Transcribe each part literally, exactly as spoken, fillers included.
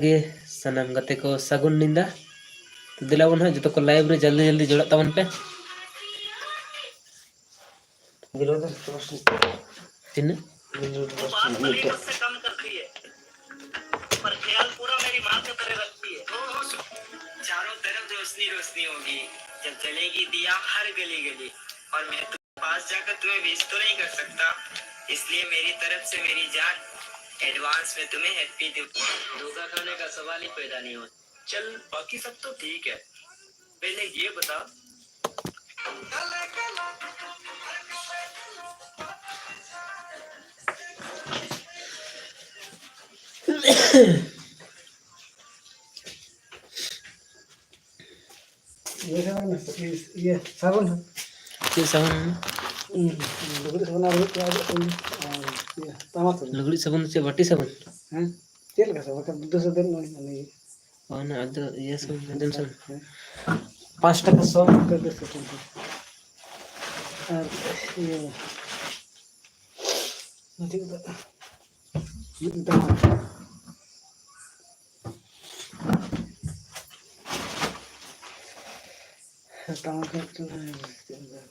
ᱜᱮ ᱥᱟᱱᱟᱢ ᱜᱟᱛᱮ ᱠᱚ ᱥᱟᱹᱜᱩᱱ ᱧᱤᱫᱟᱹ᱾ ᱛᱚ ᱫᱮᱞᱟ ᱵᱚᱱ ᱦᱟᱸᱜ ᱡᱚᱛᱚ ᱠᱚ live ᱨᱮ ᱡᱚᱞᱫᱤ ᱡᱚᱞᱫᱤ ᱡᱚᱲᱟᱜ ᱛᱟᱵᱚᱱ ᱯᱮ᱾ ᱛᱤᱱᱟᱹᱜ? पर ख्याल पूरा मेरी माँ की तरह रखती है। चारों तरफ रोशनी रोशनी होगी, जब जलेगी दिया हर गली गली। और मैं तुम्हारे पास जाकर तुम्हें विश तो नहीं कर सकता, इसलिए मेरी तरफ से मेरी जान, एडवांस में तुम्हें हैप्पी दिवाली। धोखा खाने का सवाल ही पैदा नहीं होता। चल, बाकी सब तो ठीक है, पहले ये बता। ᱤᱭᱟᱹ ᱥᱟᱵᱚᱱ ᱢᱮᱥᱮ, ᱤᱭᱟᱹ, ᱤᱭᱟᱹ, ᱥᱟᱵᱚᱱ᱾ ᱪᱮᱫ ᱥᱟᱵᱚᱱ? ᱩᱸ, ᱞᱩᱜᱽᱲᱤ ᱥᱟᱵᱚᱱ ᱟᱨ ᱦᱩᱭᱩᱜ ᱠᱟᱱᱟ ᱟᱨ, ᱩᱸ, ᱤᱭᱟᱹ, ᱛᱟᱢᱟᱠ ᱥᱟᱵᱚᱱ᱾ ᱞᱩᱜᱽᱲᱤ ᱥᱟᱵᱚᱱ ᱫᱚ ᱪᱮᱫ, ᱵᱟᱹᱴᱤ ᱥᱟᱵᱚᱱ? ᱦᱮᱸ? ᱪᱮᱫ ᱞᱮᱠᱟ ᱥᱟᱵᱚᱱ? ᱵᱟᱠᱷᱟᱱ ᱫᱩ ᱥᱚ ᱫᱮᱱ ᱱᱩᱭ, ᱱᱩᱭ᱾ ᱚ, ᱚᱱᱟ ᱟᱫᱚ ᱤᱭᱟᱹ ᱥᱟᱵᱚᱱ, ᱦᱮᱸ, ᱢᱮᱰᱟᱢ ᱥᱟᱵᱚᱱ᱾ ᱦᱮᱸ᱾ ᱯᱟᱸᱪ ᱴᱟᱠᱟ ᱥᱚ᱾ ᱫᱩ ᱥᱚ ᱴᱟᱠᱟ᱾ ᱟᱨ ᱤᱭᱟᱹ, ᱪᱮᱫ ᱠᱚ ᱢᱮᱛᱟᱜᱼᱟ? ᱢᱤᱫ ᱫᱟᱢ᱾ ᱦᱟᱛᱟᱣ ᱠᱟᱛᱮ ᱪᱮᱫ ᱮᱢ ᱞᱟᱹᱭᱟ?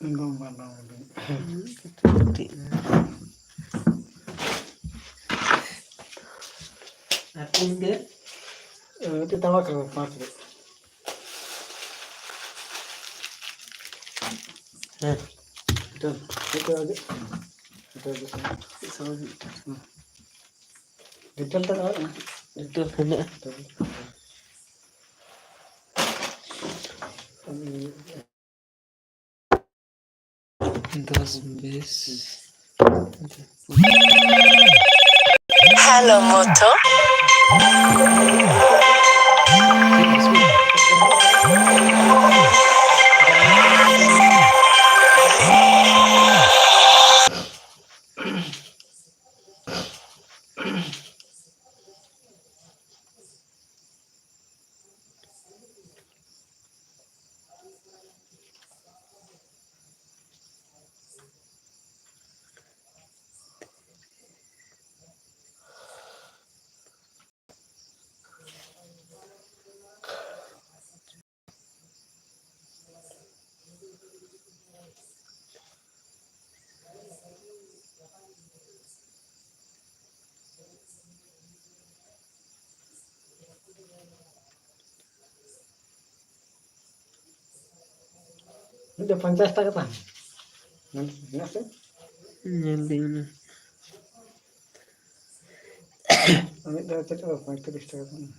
ᱮᱠᱫᱚᱢ ᱵᱟᱝ ᱰᱟᱣᱩᱱᱞᱳᱰ ᱞᱮᱱᱟ᱾ ᱠᱟᱹᱴᱤᱡ᱾ ᱟᱨ ᱛᱤᱱ ᱜᱮ? ᱢᱤᱫᱴᱮᱡ ᱛᱟᱲᱟ ᱠᱟᱱᱟ, ᱯᱟᱸᱪ ᱨᱮ᱾ ᱦᱮᱸ᱾ ᱮᱴᱟᱜ, ᱮᱴᱟᱜ ᱜᱮ᱾ ᱮᱴᱟᱜ ᱜᱮ᱾ ᱦᱩᱸ᱾ ᱰᱤᱡᱤᱴᱟᱞ ᱛᱮ ᱞᱟᱜᱟᱜ ᱠᱟᱱᱟ᱾ ᱰᱤᱡᱤᱴᱟᱞ ᱦᱮᱱᱟᱜᱼᱟ᱾ ᱫᱚᱥ, ᱵᱤᱥ᱾ Hello, Moto. ᱫᱚ ᱯᱚᱧᱪᱟᱥ ᱴᱟᱠᱟ ᱛᱟᱦᱮᱱᱟ᱾ ᱢᱮᱱ-, ᱢᱮᱱᱟᱜ ᱥᱮ? ᱧᱮᱞ ᱫᱟᱹᱧ ᱚᱱᱟ᱾ ᱢᱤᱫ ᱫᱷᱟᱣ ᱪᱮᱫ ᱞᱮᱠᱟ ᱯᱚᱸᱭᱛᱨᱤᱥ ᱴᱟᱠᱟ ᱛᱟᱦᱮᱱᱟ?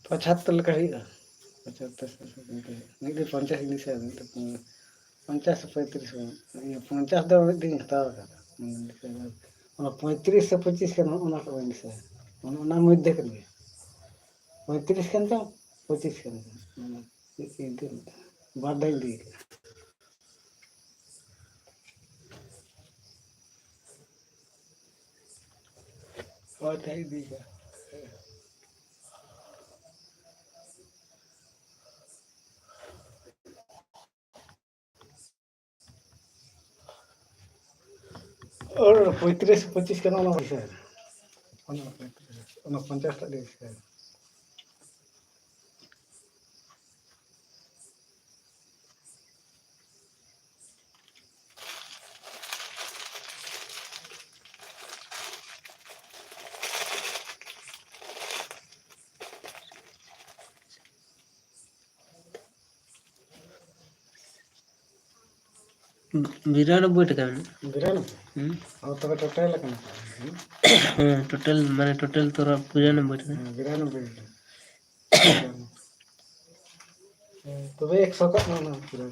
ᱯᱚᱸᱪᱟᱛᱛᱳᱨ ᱞᱮᱠᱟ ᱦᱩᱭᱩᱜᱼᱟ᱾ ᱯᱚᱸᱪᱟᱛᱛᱳᱨ, ᱢᱤᱫ ᱫᱤᱱ ᱯᱚᱧᱪᱟᱥ ᱤᱧ ᱫᱤᱥᱟᱹᱭᱟ, ᱢᱤᱫ ᱫᱤᱱ ᱯᱚᱧᱪᱟᱥ ᱥᱮ ᱯᱚᱸᱭᱛᱨᱤᱥ, ᱤᱭᱟᱹ, ᱯᱚᱧᱪᱟᱥ ᱫᱚ ᱢᱤᱫ ᱫᱤᱱ ᱦᱟᱛᱟᱣ ᱟᱠᱟᱫᱟ᱾ ᱚᱱᱟ ᱯᱚᱸᱭᱛᱨᱤᱥ ᱥᱮ ᱯᱚᱸᱪᱤᱥ ᱠᱟᱱᱟ, ᱚᱱᱟ ᱠᱚ ᱵᱟᱹᱧ ᱫᱤᱥᱟᱹᱭᱟ᱾ ᱚᱱᱟ, ᱚᱱᱟ ᱢᱚᱫᱽᱫᱷᱮ ᱠᱟᱱ ᱜᱮᱭᱟ᱾ ᱯᱚᱸᱭᱛᱨᱤᱥ ᱠᱟᱱ ᱪᱚᱝ, ᱯᱚᱸᱪᱤᱥ ᱠᱟᱱ ᱪᱚᱝ, ᱚᱱᱟ ᱢᱤᱫ ᱫᱤᱱ ᱵᱟᱨ ᱫᱷᱟᱣ ᱤᱧ ᱤᱫᱤ ᱠᱟᱫᱟ᱾ ᱦᱳᱭ, ᱛᱟᱦᱮᱸ ᱤᱫᱤᱭᱮᱫᱟ᱾ ᱳᱭ ᱯᱚᱸᱭᱛᱨᱤᱥ, ᱯᱚᱸᱪᱤᱥ ᱠᱟᱱᱟ ᱚᱱᱟ ᱯᱚᱭᱥᱟ᱾ ᱚᱱᱟ ᱯᱚᱸᱭᱛᱨᱤᱥ, ᱚᱱᱟ ᱯᱚᱧᱪᱟᱥ ᱴᱟᱜ ᱜᱮ ᱵᱮᱥᱤ ᱠᱟᱭ᱾ ᱵᱤᱨᱟᱱᱚᱵᱵᱳᱭ ᱴᱟᱠᱟ ᱢᱮᱱᱟᱜᱼᱟ᱾ ᱵᱤᱨᱟᱱᱚᱵᱵᱳᱭ? ᱦᱩᱸ᱾ ᱚ, ᱛᱚᱵᱮ total ᱟᱠᱟᱱᱟ᱾ ᱦᱮᱸ, total, ᱢᱟᱱᱮ, total ᱛᱚᱨᱟ ᱵᱤᱨᱟᱱᱚᱵᱵᱳᱭ ᱴᱟᱠᱟ᱾ ᱦᱮᱸ, ᱵᱤᱨᱟᱱᱚᱵᱵᱳᱭ ᱴᱟᱠᱟ᱾ ᱦᱮᱸ, ᱛᱚᱵᱮ ᱮᱠᱥᱚ ᱠᱟᱜ ᱢᱮ ᱚᱱᱟ ᱯᱩᱨᱟᱹ᱾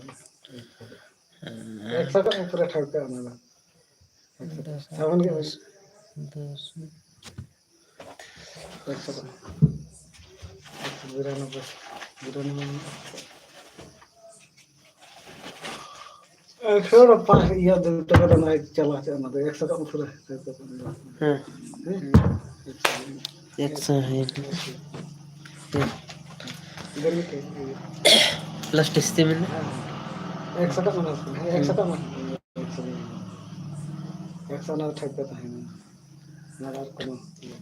ᱦᱮᱸ᱾ ᱮᱠᱥᱚ ᱠᱟᱜ ᱢᱮ, ᱯᱩᱨᱟᱹ ᱴᱷᱟᱹᱣᱠᱟᱹ ᱚᱱᱟ ᱫᱚ᱾ ᱫᱚᱥ, ᱥᱟᱵᱚᱱ ᱜᱮ ᱫᱚᱥ, ᱫᱚᱥ᱾ ᱮᱠᱥᱚ ᱠᱟᱜ ᱢᱮ᱾ ᱵᱤᱨᱟᱱᱚᱵᱵᱳᱭ, ᱵᱤᱨᱟᱱᱚᱵᱵᱳᱭ᱾ ᱮᱠᱥᱚ ᱴᱟᱠᱟ ᱯᱟᱸᱪ ᱤᱭᱟᱹ ᱫᱩ ᱴᱟᱠᱟ ᱫᱚ ᱱᱟᱭ ᱪᱟᱞᱟᱜ ᱪᱮᱫ ᱚᱱᱟ ᱫᱚ ᱮᱠᱥᱚ ᱴᱟᱠᱟ ᱯᱩᱨᱟᱹ᱾ ᱦᱮᱸ᱾ ᱦᱮᱸ? ᱮᱠᱥᱚ, ᱦᱮᱸ᱾ ᱜᱟᱹᱰᱤ ᱴᱷᱤᱠ ᱜᱮᱭᱟ᱾ ᱞᱟᱥᱴ ᱠᱤᱥᱛᱤ ᱢᱮᱱᱟᱜᱼᱟ᱾ ᱦᱮᱸ᱾ ᱮᱠᱥᱚ ᱴᱟᱠᱟ ᱢᱟ, ᱦᱮᱸ, ᱮᱠᱥᱚ ᱴᱟᱠᱟ ᱢᱟ᱾ ᱮᱠᱥᱚ ᱚᱱᱟ ᱫᱚ ᱴᱷᱤᱠ ᱜᱮ ᱛᱟᱦᱮᱱᱟ᱾ ᱚᱱᱟ ᱫᱚ ᱟᱨ ᱠᱳᱱᱳ ᱤᱭᱟᱹ᱾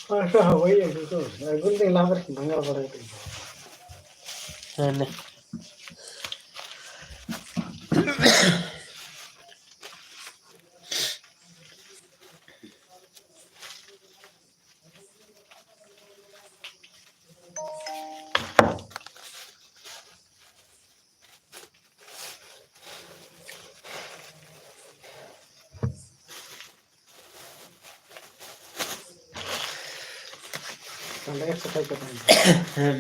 ᱯᱚᱭᱥᱟ ᱦᱚᱸ ᱵᱟᱹᱧ ᱟᱹᱜᱩ ᱠᱚ᱾ ᱟᱹᱜᱩ ᱞᱮᱫᱟᱹᱧ ᱞᱟᱦᱟ ᱨᱮ ᱵᱷᱟᱸᱜᱟᱲ ᱵᱟᱲᱟᱭ ᱛᱤᱧ᱾ ᱦᱮᱸ, ᱱᱮ᱾ ᱛᱟᱦᱞᱮ ᱮᱠᱥᱚ ᱴᱟᱠᱟ ᱛᱟᱦᱮᱱᱟ᱾ ᱦᱮᱸ᱾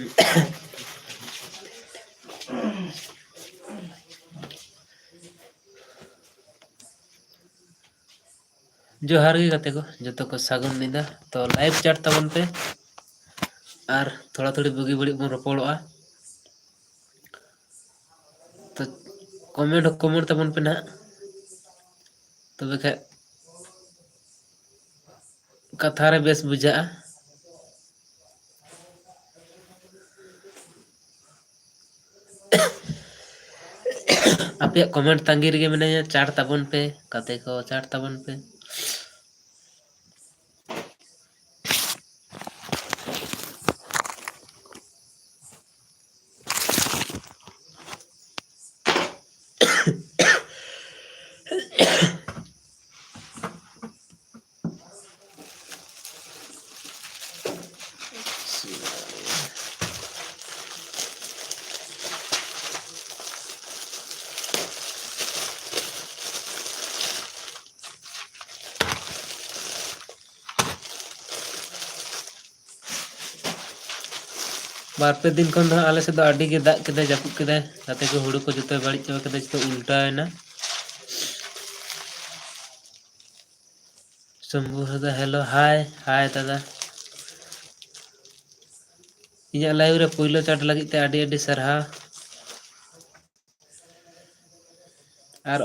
ᱡᱚᱦᱟᱨ ᱜᱮ ᱜᱟᱛᱮ ᱠᱚ, ᱡᱚᱛᱚ ᱠᱚ ᱥᱟᱹᱜᱩᱱ ᱧᱤᱫᱟᱹ᱾ ᱛᱚ, live chat ᱛᱟᱵᱚᱱ ᱯᱮ ᱟᱨ ᱛᱷᱚᱲᱟ ᱛᱷᱩᱲᱤ ᱵᱩᱜᱤ ᱵᱟᱹᱲᱤᱡ ᱵᱚᱱ ᱨᱚᱯᱚᱲᱚᱜᱼᱟ᱾ ᱛᱚ, comment ᱦᱚᱸ comment ᱛᱟᱵᱚᱱ ᱯᱮ ᱱᱟᱦᱟᱜ, ᱛᱚᱵᱮ ᱠᱷᱟᱡ ᱠᱟᱛᱷᱟ ᱨᱮ ᱵᱮᱥ ᱵᱩᱡᱷᱟᱹᱜᱼᱟ᱾ ᱟᱯᱮᱭᱟᱜ comment ᱛᱟᱺᱜᱤ ᱨᱮᱜᱮ ᱢᱮᱱᱟᱧᱟ, chat ᱛᱟᱵᱚᱱ ᱯᱮ ᱜᱟᱛᱮ ᱠᱚ, chat ᱛᱟᱵᱚᱱ ᱯᱮ᱾ ᱵᱟᱨ ᱯᱮ ᱫᱤᱱ ᱠᱷᱚᱱ ᱫᱚ ᱦᱟᱸᱜ ᱟᱞᱮ ᱥᱮᱫ ᱫᱚ ᱟᱹᱰᱤ ᱜᱮ ᱫᱟᱜ ᱠᱮᱫᱟᱭ, ᱡᱟᱹᱯᱩᱫ ᱠᱮᱫᱟᱭ, ᱜᱟᱛᱮ ᱠᱚ ᱦᱩᱲᱩ ᱠᱚ ᱡᱚᱛᱚᱭ ᱵᱟᱹᱲᱤᱡ ᱪᱟᱵᱟ ᱠᱮᱫᱟ, ᱡᱚᱛᱚ ᱩᱞᱴᱟᱣ ᱮᱱᱟ᱾ ᱥᱚᱢᱵᱷᱩ ᱦᱟᱸᱥᱫᱟ, hello, hi, hi ᱫᱟᱫᱟ᱾ ᱤᱧᱟᱹᱜ live ᱨᱮ ᱯᱳᱭᱞᱳ chat ᱞᱟᱹᱜᱤᱫ ᱛᱮ ᱟᱹᱰᱤ ᱟᱹᱰᱤ ᱥᱟᱨᱦᱟᱣ᱾ ᱟᱨ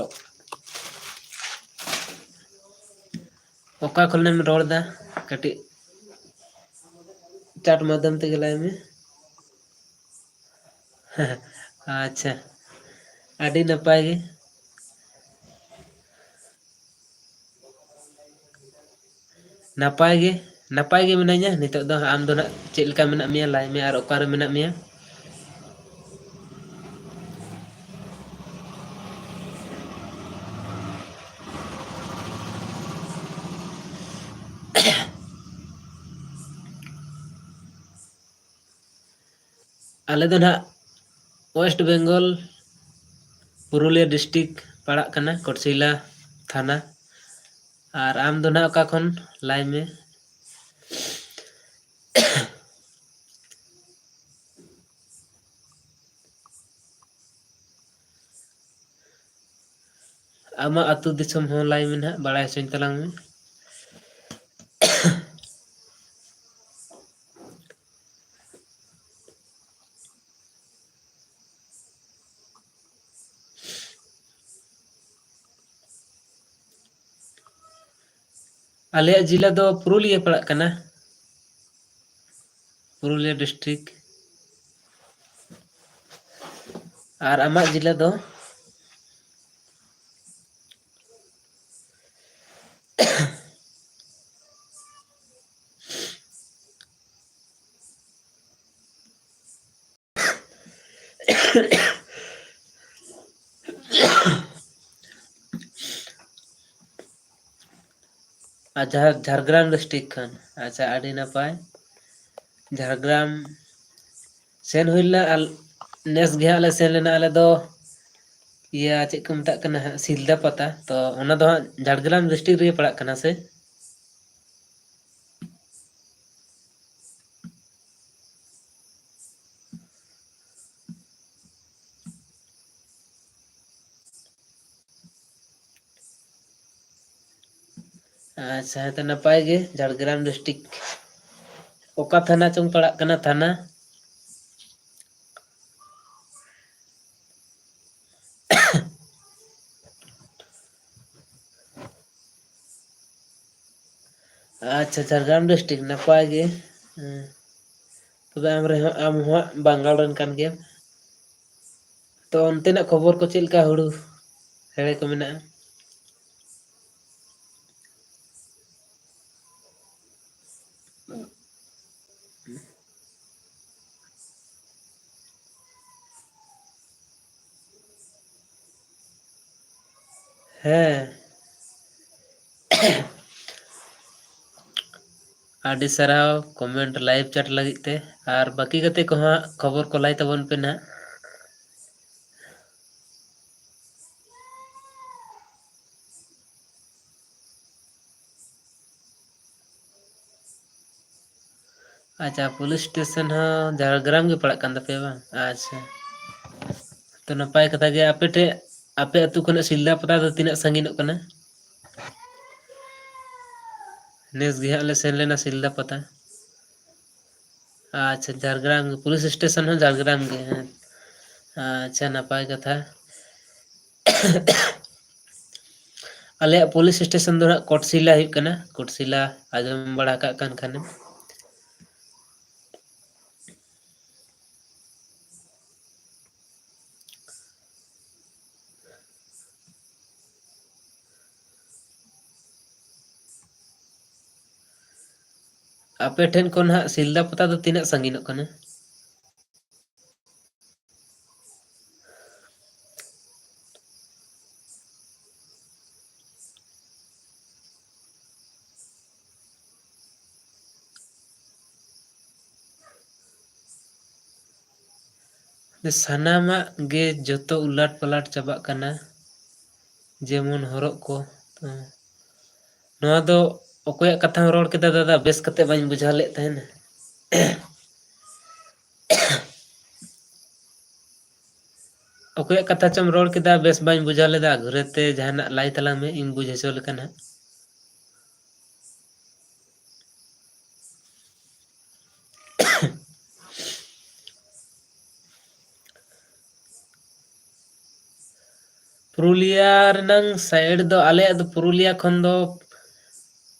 ᱚᱠᱟ ᱠᱷᱚᱱᱮᱢ ᱨᱚᱲ ᱮᱫᱟ? ᱠᱟᱹᱴᱤᱡ chat ᱢᱟᱫᱽᱫᱷᱚᱢ ᱛᱮᱜᱮ ᱞᱟᱹᱭ ᱢᱮ᱾ ᱟᱪᱪᱷᱟ, ᱟᱹᱰᱤ ᱱᱟᱯᱟᱭ ᱜᱮ᱾ ᱱᱟᱯᱟᱭ ᱜᱮ, ᱱᱟᱯᱟᱭ ᱜᱮ ᱢᱤᱱᱟᱹᱧᱟ ᱱᱤᱛᱚᱜ ᱫᱚ᱾ ᱟᱢ ᱫᱚ ᱱᱟᱜ ᱪᱮᱫ ᱞᱮᱠᱟ ᱢᱮᱱᱟᱜ ᱢᱮᱭᱟ? ᱞᱟᱹᱭ ᱢᱮ, ᱟᱨ ᱚᱠᱟᱨᱮ ᱢᱮᱱᱟᱜ ᱢᱮᱭᱟ? ᱟᱞᱮ ᱫᱚ ᱱᱟᱦᱟᱜ West Bengal, ᱯᱩᱨᱩᱞᱤᱭᱟᱹ district ᱯᱟᱲᱟᱜ ᱠᱟᱱᱟ, ᱠᱚᱴᱥᱤᱞᱟ ᱛᱷᱟᱱᱟ᱾ ᱟᱨ ᱟᱢ ᱫᱚ ᱱᱟᱦᱟᱜ ᱚᱠᱟ ᱠᱷᱚᱱ? ᱞᱟᱹᱭ ᱢᱮ᱾ ᱟᱢᱟᱜ ᱟᱹᱛᱩ ᱫᱤᱥᱚᱢ ᱦᱚᱸ ᱞᱟᱹᱭ ᱢᱮ ᱱᱟᱦᱟᱜ, ᱵᱟᱲᱟᱭ ᱦᱚᱪᱚᱧ ᱛᱟᱞᱟᱝ ᱢᱮ᱾ ᱟᱞᱮᱭᱟᱜ ᱡᱮᱞᱟ ᱫᱚ ᱯᱩᱨᱩᱞᱤᱭᱟᱹ ᱯᱟᱲᱟᱜ ᱠᱟᱱᱟ, ᱯᱩᱨᱩᱞᱤᱭᱟᱹ district᱾ ᱟᱨ ᱟᱢᱟᱜ ᱡᱮᱞᱟ ᱫᱚ? ᱟᱨ ᱡᱟᱦᱟᱸ ᱡᱷᱟᱲᱜᱨᱟᱢ district ᱠᱷᱚᱱ᱾ ᱟᱪᱪᱷᱟ, ᱟᱹᱰᱤ ᱱᱟᱯᱟᱭ᱾ ᱡᱷᱟᱲᱜᱨᱟᱢ ᱥᱮᱱ ᱦᱩᱭ ᱞᱮᱱᱟ, ᱟᱨ ᱱᱮᱥ ᱜᱮ ᱦᱟᱸᱜ ᱞᱮ ᱥᱮᱱ ᱞᱮᱱᱟ ᱟᱞᱮ ᱫᱚ, ᱤᱭᱟᱹ, ᱪᱮᱫ ᱠᱚ ᱢᱮᱛᱟᱜ ᱠᱟᱱᱟ ᱦᱟᱸᱜ, ᱥᱤᱞᱫᱟᱹ ᱯᱟᱛᱟ᱾ ᱛᱚ ᱚᱱᱟ ᱫᱚ ᱦᱟᱸᱜ ᱡᱷᱟᱲᱜᱨᱟᱢ district ᱨᱮᱜᱮ ᱯᱟᱲᱟᱜ ᱠᱟᱱᱟ ᱥᱮ? ᱟᱪᱪᱷᱟ, ᱦᱮᱸ ᱛᱚ, ᱱᱟᱯᱟᱭ ᱜᱮ᱾ ᱡᱷᱟᱲᱜᱨᱟᱢ district ᱚᱠᱟ ᱛᱷᱟᱱᱟ ᱪᱚᱝ ᱯᱟᱲᱟᱜ ᱠᱟᱱᱟ? ᱛᱷᱟᱱᱟ ᱟᱪᱪᱷᱟ, ᱡᱷᱟᱲᱜᱨᱟᱢ district ᱱᱟᱯᱟᱭ ᱜᱮ᱾ ᱦᱮᱸ᱾ ᱛᱚᱵᱮ ᱟᱢ ᱨᱮᱦᱚᱸ, ᱟᱢ ᱦᱚᱸ ᱦᱟᱸᱜ ᱵᱟᱝᱜᱟᱞ ᱨᱮᱱ ᱠᱟᱱ ᱜᱮᱭᱟᱢ᱾ ᱛᱚ ᱚᱱᱛᱮᱱᱟᱜ ᱠᱷᱚᱵᱚᱨ ᱠᱚ ᱪᱮᱫ ᱞᱮᱠᱟ, ᱦᱩᱲᱩ ᱦᱮᱲᱮ ᱠᱚ ᱢᱮᱱᱟᱜᱼᱟ? ᱦᱮᱸ᱾ ᱟᱹᱰᱤ ᱥᱟᱨᱦᱟᱣ comment, live chat ᱞᱟᱹᱜᱤᱫ ᱛᱮ᱾ ᱟᱨ ᱵᱟᱹᱠᱤ ᱜᱟᱛᱮ ᱠᱚᱦᱚᱸ ᱦᱟᱸᱜ ᱠᱷᱚᱵᱚᱨ ᱠᱚ ᱞᱟᱹᱭ ᱛᱟᱵᱚᱱ ᱯᱮ ᱱᱟᱦᱟᱜ᱾ ᱟᱪᱪᱷᱟ, police station ᱦᱚᱸ ᱡᱷᱟᱲᱜᱨᱟᱢ ᱜᱮ ᱯᱟᱲᱟᱜ ᱠᱟᱱ ᱛᱟᱯᱮᱭᱟ ᱵᱟᱝ? ᱟᱪᱪᱷᱟ, ᱛᱚ ᱱᱟᱯᱟᱭ ᱠᱟᱛᱷᱟ ᱜᱮ᱾ ᱟᱯᱮ ᱴᱷᱮᱡ, ᱟᱯᱮ ᱟᱹᱛᱩ ᱠᱷᱚᱱᱟᱜ ᱥᱤᱞᱫᱟ ᱯᱟᱛᱟ ᱫᱚ ᱛᱤᱱᱟᱹᱜ ᱥᱟᱺᱜᱤᱧᱚᱜ ᱠᱟᱱᱟ? ᱱᱮᱥ ᱜᱮ ᱦᱟᱸᱜ ᱞᱮ ᱥᱮᱱ ᱞᱮᱱᱟ ᱥᱤᱞᱫᱟ ᱯᱟᱛᱟ᱾ ᱟᱪᱪᱷᱟ, ᱡᱷᱟᱲᱜᱨᱟᱢ ᱜᱮ, police station ᱦᱚᱸ ᱡᱷᱟᱲᱜᱨᱟᱢ ᱜᱮ, ᱦᱮᱸ᱾ ᱟᱪᱪᱷᱟ, ᱱᱟᱯᱟᱭ ᱠᱟᱛᱷᱟ᱾ ᱟᱞᱮᱭᱟᱜ police station ᱫᱚ ᱦᱟᱸᱜ ᱠᱚᱴᱥᱤᱞᱟ ᱦᱩᱭᱩᱜ ᱠᱟᱱᱟ, ᱠᱚᱴᱥᱤᱞᱟ ᱟᱸᱡᱚᱢ ᱵᱟᱲᱟ ᱟᱠᱟᱫ ᱠᱟᱱ ᱠᱷᱟᱱᱮᱢ᱾ ᱟᱯᱮ ᱴᱷᱮᱱ ᱠᱷᱚᱱ ᱦᱟᱸᱜ ᱥᱤᱞᱫᱟ ᱯᱟᱛᱟ ᱫᱚ ᱛᱤᱱᱟᱹᱜ ᱥᱟᱺᱜᱤᱧᱚᱜ ᱠᱟᱱᱟ? ᱥᱟᱱᱟᱢᱟᱜ ᱜᱮ ᱡᱚᱛᱚ ᱩᱞᱟᱴ ᱯᱟᱞᱟᱴ ᱪᱟᱵᱟᱜ ᱠᱟᱱᱟ, ᱡᱮᱢᱚᱱ ᱦᱚᱨᱚᱜ ᱠᱚ᱾ ᱱᱚᱣᱟ ᱫᱚ ᱚᱠᱚᱭᱟᱜ ᱠᱟᱛᱷᱟᱢ ᱨᱚᱲ ᱠᱮᱫᱟ ᱫᱟᱫᱟ? ᱵᱮᱥ ᱠᱟᱛᱮ ᱵᱟᱹᱧ ᱵᱩᱡᱷᱟᱹᱣ ᱞᱮᱫ ᱛᱟᱦᱮᱱᱟ᱾ ᱚᱠᱚᱭᱟᱜ ᱠᱟᱛᱷᱟ ᱪᱚᱢ ᱨᱚᱲ ᱠᱮᱫᱟ? ᱵᱮᱥ ᱵᱟᱹᱧ ᱵᱩᱡᱷᱟᱹᱣ ᱞᱮᱫᱟ᱾ ᱜᱷᱩᱨᱟᱹᱛᱮ ᱡᱟᱦᱟᱱᱟᱜ ᱞᱟᱹᱭ ᱛᱟᱞᱟᱝ ᱢᱮ, ᱤᱧ ᱵᱩᱡᱽ ᱦᱚᱪᱚ ᱞᱮᱠᱟ ᱱᱟᱦᱟᱜ᱾ ᱯᱩᱨᱩᱞᱤᱭᱟ ᱨᱮᱱᱟᱝ side ᱫᱚ, ᱟᱞᱮᱭᱟᱜ ᱫᱚ ᱯᱩᱨᱩᱞᱤᱭᱟ ᱠᱷᱚᱱ ᱫᱚ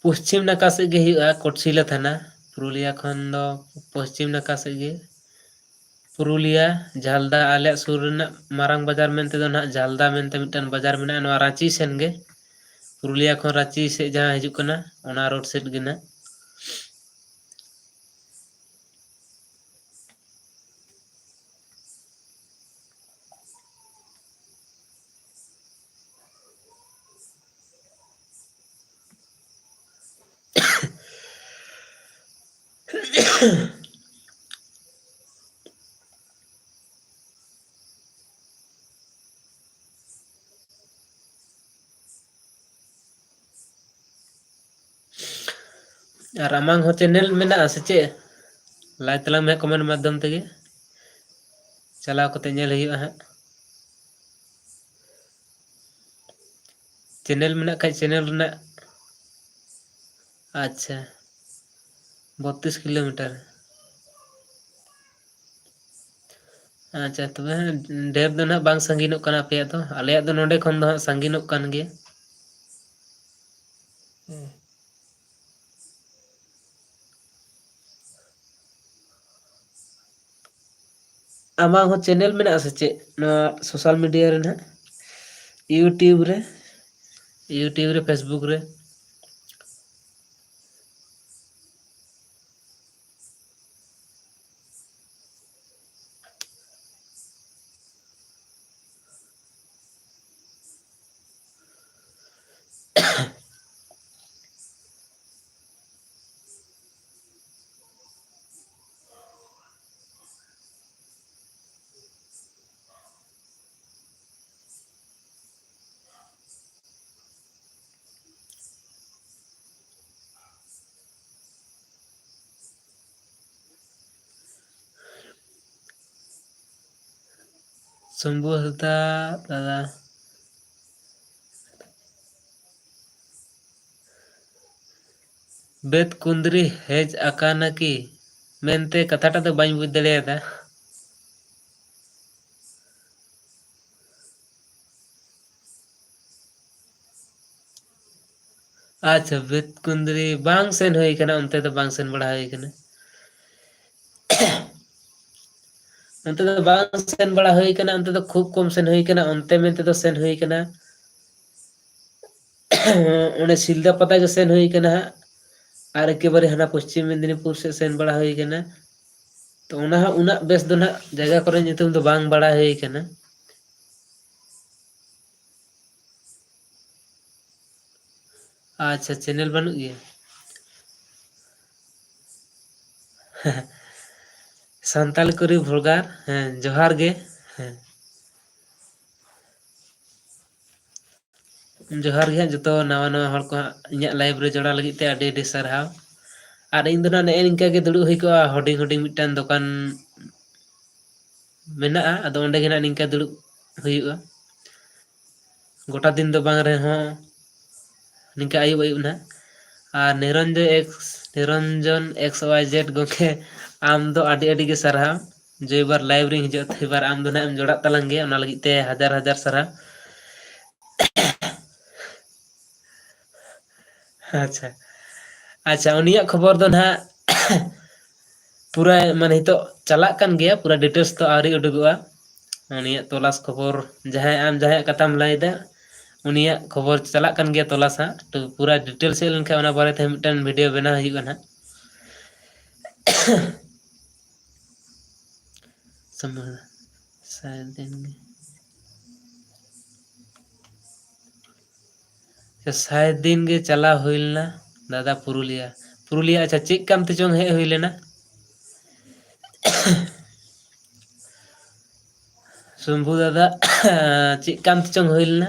ᱯᱚᱥᱪᱤᱢ ᱱᱟᱠᱷᱟ ᱥᱮᱫ ᱜᱮ ᱦᱩᱭᱩᱜᱼᱟ ᱠᱳᱴᱥᱤᱞᱟ ᱛᱷᱟᱱᱟ᱾ ᱯᱩᱨᱩᱞᱤᱭᱟ ᱠᱷᱚᱱ ᱫᱚ ᱯᱚᱥᱪᱤᱢ ᱱᱟᱠᱷᱟ ᱥᱮᱫ ᱜᱮ᱾ ᱯᱩᱨᱩᱞᱤᱭᱟ, ᱡᱷᱟᱞᱫᱟ, ᱟᱞᱮᱭᱟᱜ ᱥᱩᱨ ᱨᱮᱱᱟᱜ ᱢᱟᱨᱟᱝ ᱵᱟᱡᱟᱨ ᱢᱮᱱᱛᱮ ᱫᱚ ᱱᱟᱦᱟᱜ ᱡᱷᱟᱞᱫᱟ ᱢᱮᱱᱛᱮ ᱢᱤᱫᱴᱟᱝ ᱵᱟᱡᱟᱨ ᱢᱮᱱᱟᱜᱼᱟ, ᱱᱚᱣᱟ ᱨᱟᱸᱪᱤ ᱥᱮᱱ ᱜᱮ᱾ ᱯᱩᱨᱩᱞᱤᱭᱟ ᱠᱷᱚᱱ ᱨᱟᱸᱪᱤ ᱥᱮᱫ ᱡᱟᱦᱟᱸ ᱦᱤᱡᱩᱜ ᱠᱟᱱᱟ, ᱚᱱᱟ ᱨᱳᱰ ᱥᱮᱫ ᱜᱮ ᱱᱟᱦᱟᱜ᱾ ᱟᱨ ᱟᱢᱟᱝ ᱦᱚᱸ ᱪᱮᱱᱮᱞ ᱢᱮᱱᱟᱜᱼᱟ ᱥᱮ ᱪᱮᱫ? ᱞᱟᱭ ᱛᱟᱞᱟᱝ ᱢᱮ ᱠᱚᱢᱮᱱᱴ ᱢᱟᱫᱽᱫᱷᱚᱢ ᱛᱮᱜᱮ, ᱪᱟᱞᱟᱣ ᱠᱟᱛᱮ ᱧᱮᱞ ᱦᱩᱭᱩᱜᱼᱟ ᱦᱟᱸᱜ᱾ ᱪᱮᱱᱮᱞ ᱢᱮᱱᱟᱜ ᱠᱷᱟᱡ ᱪᱮᱱᱮᱞ ᱨᱮᱱᱟᱜ, ᱟᱪᱪᱷᱟ, ᱵᱚᱛᱛᱨᱤᱥ ᱠᱤᱞᱳᱢᱤᱴᱟᱨ᱾ ᱟᱪᱪᱷᱟ, ᱛᱚᱵᱮ ᱦᱟᱸᱜ ᱰᱷᱮᱨ ᱫᱚ ᱱᱟᱦᱟᱜ ᱵᱟᱝ ᱥᱟᱺᱜᱤᱧᱚᱜ ᱠᱟᱱᱟ ᱟᱯᱮᱭᱟᱜ ᱫᱚ, ᱟᱞᱮᱭᱟᱜ ᱫᱚ ᱱᱚᱰᱮ ᱠᱷᱚᱱ ᱫᱚ ᱦᱟᱸᱜ ᱥᱟᱺᱜᱤᱧᱚᱜ ᱠᱟᱱ ᱜᱮᱭᱟ᱾ ᱦᱮᱸ᱾ ᱟᱢᱟᱜ ᱦᱚᱸ ᱪᱮᱱᱮᱞ ᱢᱮᱱᱟᱜᱼᱟ ᱥᱮ ᱪᱮᱫ ᱱᱚᱣᱟ ᱥᱳᱥᱟᱞ ᱢᱤᱰᱤᱭᱟ ᱨᱮ ᱱᱟᱦᱟᱜ? YouTube ᱨᱮ, YouTube ᱨᱮ, Facebook ᱨᱮ? ᱥᱚᱢᱵᱷᱩ ᱦᱟᱸᱥᱫᱟ ᱫᱟᱫᱟ᱾ ᱵᱮᱫ ᱠᱩᱸᱫᱽᱨᱤ ᱦᱮᱡ ᱟᱠᱟᱱᱟ ᱠᱤ ᱢᱮᱱᱛᱮ ᱠᱟᱛᱷᱟᱴᱟᱜ ᱫᱚ ᱵᱟᱹᱧ ᱵᱩᱡᱽ ᱫᱟᱲᱮᱭᱟᱫᱟ᱾ ᱟᱪᱪᱷᱟ, ᱵᱮᱛᱠᱩᱸᱫᱽᱨᱤ ᱵᱟᱝ ᱥᱮᱱ ᱦᱩᱭ ᱠᱟᱱᱟ, ᱚᱱᱛᱮ ᱫᱚ ᱵᱟᱝ ᱥᱮᱱ ᱵᱟᱲᱟ ᱦᱩᱭ ᱠᱟᱱᱟ᱾ ᱚᱱᱛᱮ ᱫᱚ ᱵᱟᱝ ᱥᱮᱱ ᱵᱟᱲᱟ ᱦᱩᱭ ᱠᱟᱱᱟ, ᱚᱱᱛᱮ ᱫᱚ ᱠᱷᱩᱵ ᱠᱚᱢ ᱥᱮᱱ ᱦᱩᱭ ᱠᱟᱱᱟ᱾ ᱚᱱᱛᱮ ᱢᱮᱱᱛᱮ ᱫᱚ ᱥᱮᱱ ᱦᱩᱭ ᱠᱟᱱᱟ, ᱚᱸᱰᱮ ᱥᱤᱞᱫᱟᱹ ᱯᱟᱛᱟ ᱜᱮ ᱥᱮᱱ ᱦᱩᱭ ᱠᱟᱱᱟ ᱦᱟᱸᱜ, ᱟᱨ ᱮᱠᱮᱵᱟᱨᱮ ᱦᱟᱱᱟ ᱯᱚᱥᱪᱤᱢ ᱢᱮᱫᱽᱱᱤᱯᱩᱨ ᱥᱮᱫ ᱥᱮᱱ ᱵᱟᱲᱟ ᱦᱩᱭ ᱠᱟᱱᱟ᱾ ᱛᱚ ᱚᱱᱟ ᱦᱚᱸ ᱩᱱᱟᱹᱜ ᱵᱮᱥ ᱫᱚ ᱱᱟᱦᱟᱜ ᱡᱟᱭᱜᱟ ᱠᱚᱨᱮ ᱧᱩᱛᱩᱢ ᱫᱚ ᱵᱟᱝ ᱵᱟᱲᱟᱭ ᱦᱩᱭ ᱠᱟᱱᱟ᱾ ᱟᱪᱪᱷᱟ, ᱪᱮᱱᱮᱞ ᱵᱟᱹᱱᱩᱜ ᱜᱮᱭᱟ? ᱥᱟᱱᱛᱟᱞᱤ ᱠᱩᱨᱤ ᱵᱷᱚᱞᱜᱟᱨ, ᱦᱮᱸ, ᱡᱚᱦᱟᱨ ᱜᱮ᱾ ᱦᱮᱸ, ᱡᱚᱦᱟᱨ ᱜᱮ ᱦᱟᱸᱜ ᱡᱚᱛᱚ ᱱᱟᱣᱟ ᱱᱟᱣᱟ ᱦᱚᱲ ᱠᱚ ᱦᱟᱸᱜ ᱤᱧᱟᱹᱜ live ᱨᱮ ᱡᱚᱲᱟᱣ ᱞᱟᱹᱜᱤᱫ ᱛᱮ ᱟᱹᱰᱤ ᱟᱹᱰᱤ ᱥᱟᱨᱦᱟᱣ᱾ ᱟᱨ ᱤᱧ ᱫᱚ ᱱᱟᱜ ᱱᱮᱜᱼᱮ ᱱᱤᱝᱠᱟᱹ ᱜᱮ ᱫᱩᱲᱩᱵ ᱦᱩᱭ ᱠᱚᱜᱼᱟ, ᱦᱩᱰᱤᱧ ᱦᱩᱰᱤᱧ ᱢᱤᱫᱴᱟᱝ ᱫᱚᱠᱟᱱ ᱢᱮᱱᱟᱜᱼᱟ, ᱟᱫᱚ ᱚᱸᱰᱮ ᱜᱮ ᱱᱟᱜ ᱱᱤᱝᱠᱟᱹ ᱫᱩᱲᱩᱵ ᱦᱩᱭᱩᱜᱼᱟ᱾ ᱜᱚᱴᱟ ᱫᱤᱱ ᱫᱚ ᱵᱟᱝ ᱨᱮᱦᱚᱸ ᱱᱤᱝᱠᱟᱹ ᱟᱹᱭᱩᱵ ᱟᱹᱭᱩᱵ ᱱᱟᱜ᱾ ᱟᱨ ᱱᱤᱨᱚᱧᱡᱚᱭ X, Niranjan X Y Z ᱜᱚᱢᱠᱮ, ᱟᱢ ᱫᱚ ᱟᱹᱰᱤ ᱟᱹᱰᱤ ᱜᱮ ᱥᱟᱨᱦᱟᱣ᱾ ᱡᱮ ᱵᱟᱨ live ᱨᱤᱧ ᱦᱤᱡᱩᱜᱼᱟ, ᱛᱚ ᱮᱵᱟᱨ ᱟᱢ ᱫᱚ ᱱᱟᱜ ᱮᱢ ᱡᱚᱲᱟᱜ ᱛᱟᱞᱟᱝ ᱜᱮᱭᱟ, ᱚᱱᱟ ᱞᱟᱹᱜᱤᱫ ᱛᱮ ᱦᱟᱡᱟᱨ ᱦᱟᱡᱟᱨ ᱥᱟᱨᱦᱟᱣ᱾ ᱟᱪᱪᱷᱟ, ᱟᱪᱪᱷᱟ, ᱩᱱᱤᱭᱟᱜ ᱠᱷᱚᱵᱚᱨ ᱫᱚ ᱱᱟᱦᱟᱜ ᱯᱩᱨᱟᱹ, ᱢᱟᱱᱮ, ᱱᱤᱛᱚᱜ ᱪᱟᱞᱟᱜ ᱠᱟᱱ ᱜᱮᱭᱟ, ᱯᱩᱨᱟᱹ details ᱫᱚ ᱟᱹᱣᱨᱤ ᱩᱰᱩᱠᱚᱜᱼᱟ᱾ ᱩᱱᱤᱭᱟᱜ ᱛᱚᱞᱟᱥ ᱠᱷᱚᱵᱚᱨ, ᱡᱟᱦᱟᱸᱭ ᱟᱢ ᱡᱟᱦᱟᱸᱭᱟᱜ ᱠᱟᱛᱷᱟᱢ ᱞᱟᱹᱭᱫᱟ, ᱩᱱᱤᱭᱟᱜ ᱠᱷᱚᱵᱚᱨ ᱪᱟᱞᱟᱜ ᱠᱟᱱ ᱜᱮᱭᱟ ᱛᱚᱞᱟᱥ ᱦᱟᱸᱜ, ᱛᱚ ᱯᱩᱨᱟᱹ details ᱦᱮᱡ ᱞᱮᱱᱠᱷᱟᱱ ᱚᱱᱟ ᱵᱟᱨᱮᱛᱮ ᱢᱤᱫᱴᱮᱱ video ᱵᱮᱱᱟᱣ ᱦᱩᱭᱩᱜᱼᱟ ᱱᱟᱦᱟᱜ᱾ ᱥᱚᱢᱚᱭ ᱥᱟᱭ ᱫᱤᱱ ᱜᱮ᱾ ᱥᱟᱭ ᱫᱤᱱ ᱜᱮ ᱪᱟᱞᱟᱣ ᱦᱩᱭ ᱞᱮᱱᱟ ᱫᱟᱫᱟ ᱯᱩᱨᱩᱞᱤᱭᱟ᱾ ᱯᱩᱨᱩᱞᱤᱭᱟ, ᱟᱪᱪᱷᱟ, ᱪᱮᱫ ᱠᱟᱢ ᱛᱮᱪᱚᱝ ᱦᱮᱡ ᱦᱩᱭ ᱞᱮᱱᱟ? ᱥᱚᱢᱵᱷᱩ ᱫᱟᱫᱟ, ᱪᱮᱫ ᱠᱟᱢ ᱛᱮᱪᱚᱝ ᱦᱩᱭ ᱞᱮᱱᱟ?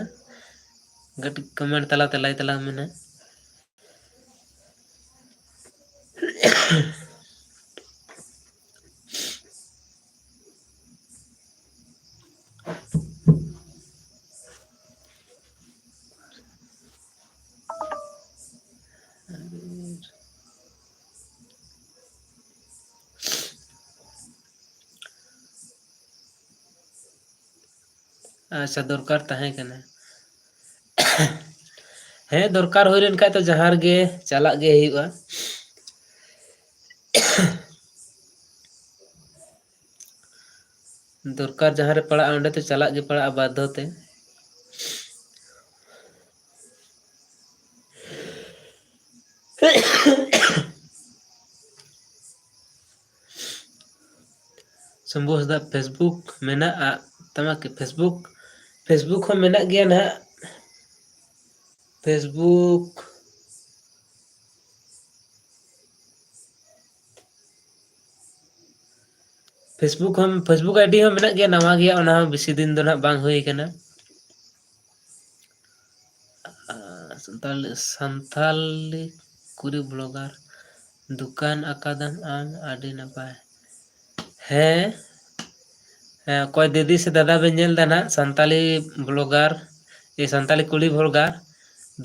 ᱠᱟᱹᱴᱤᱡ comment ᱛᱟᱞᱟᱛᱮ ᱞᱟᱹᱭ ᱛᱟᱞᱟᱝ ᱢᱮ ᱱᱟᱜ᱾ ᱟᱪᱪᱷᱟ, ᱫᱚᱨᱠᱟᱨ ᱛᱟᱦᱮᱸ ᱠᱟᱱᱟ᱾ ᱦᱮᱸ, ᱫᱚᱨᱠᱟᱨ ᱦᱩᱭ ᱞᱮᱱᱠᱷᱟᱡ ᱛᱚ ᱡᱟᱦᱟᱸ ᱨᱮᱜᱮ ᱪᱟᱞᱟᱜ ᱜᱮ ᱦᱩᱭᱩᱜᱼᱟ᱾ ᱫᱚᱨᱠᱟᱨ ᱡᱟᱦᱟᱸ ᱨᱮ ᱯᱟᱲᱟᱜᱼᱟ, ᱚᱸᱰᱮ ᱛᱚ ᱪᱟᱞᱟᱜ ᱜᱮ ᱯᱟᱲᱟᱜᱼᱟ ᱵᱟᱫᱽᱫᱷᱚ ᱛᱮ᱾ ᱥᱚᱢᱵᱷᱩ ᱦᱟᱸᱥᱫᱟ, Facebook ᱢᱮᱱᱟᱜᱼᱟ ᱛᱟᱢᱟ ᱠᱤ? Facebook, Facebook ᱦᱚᱸ ᱢᱮᱱᱟᱜ ᱜᱮᱭᱟ ᱱᱟᱦᱟᱜ᱾ Facebook, Facebook ᱦᱚᱸ, Facebook ID ᱦᱚᱸ ᱢᱮᱱᱟᱜ ᱜᱮᱭᱟ, ᱱᱟᱣᱟ ᱜᱮᱭᱟ, ᱚᱱᱟ ᱦᱚᱸ ᱵᱮᱥᱤ ᱫᱤᱱ ᱫᱚ ᱱᱟᱦᱟᱜ ᱵᱟᱝ ᱦᱩᱭ ᱠᱟᱱᱟ᱾ ᱟᱨ ᱥᱟᱱᱛᱟᱞᱤ, ᱥᱟᱱᱛᱟᱞᱤ ᱠᱩᱲᱤ blogger ᱫᱚᱠᱟᱱ ᱟᱠᱟᱫᱟᱢ ᱟᱢ, ᱟᱹᱰᱤ ᱱᱟᱯᱟᱭ᱾ ᱦᱮᱸ, ᱦᱮᱸ, ᱚᱠᱚᱭ ᱫᱤᱫᱤ ᱥᱮ ᱫᱟᱫᱟ ᱵᱮᱱ ᱧᱮᱞ ᱮᱫᱟ ᱱᱟᱦᱟᱜ, ᱥᱟᱱᱛᱟᱞᱤ blogger, ᱮ, ᱥᱟᱱᱛᱟᱞᱤ ᱠᱩᱲᱤ blogger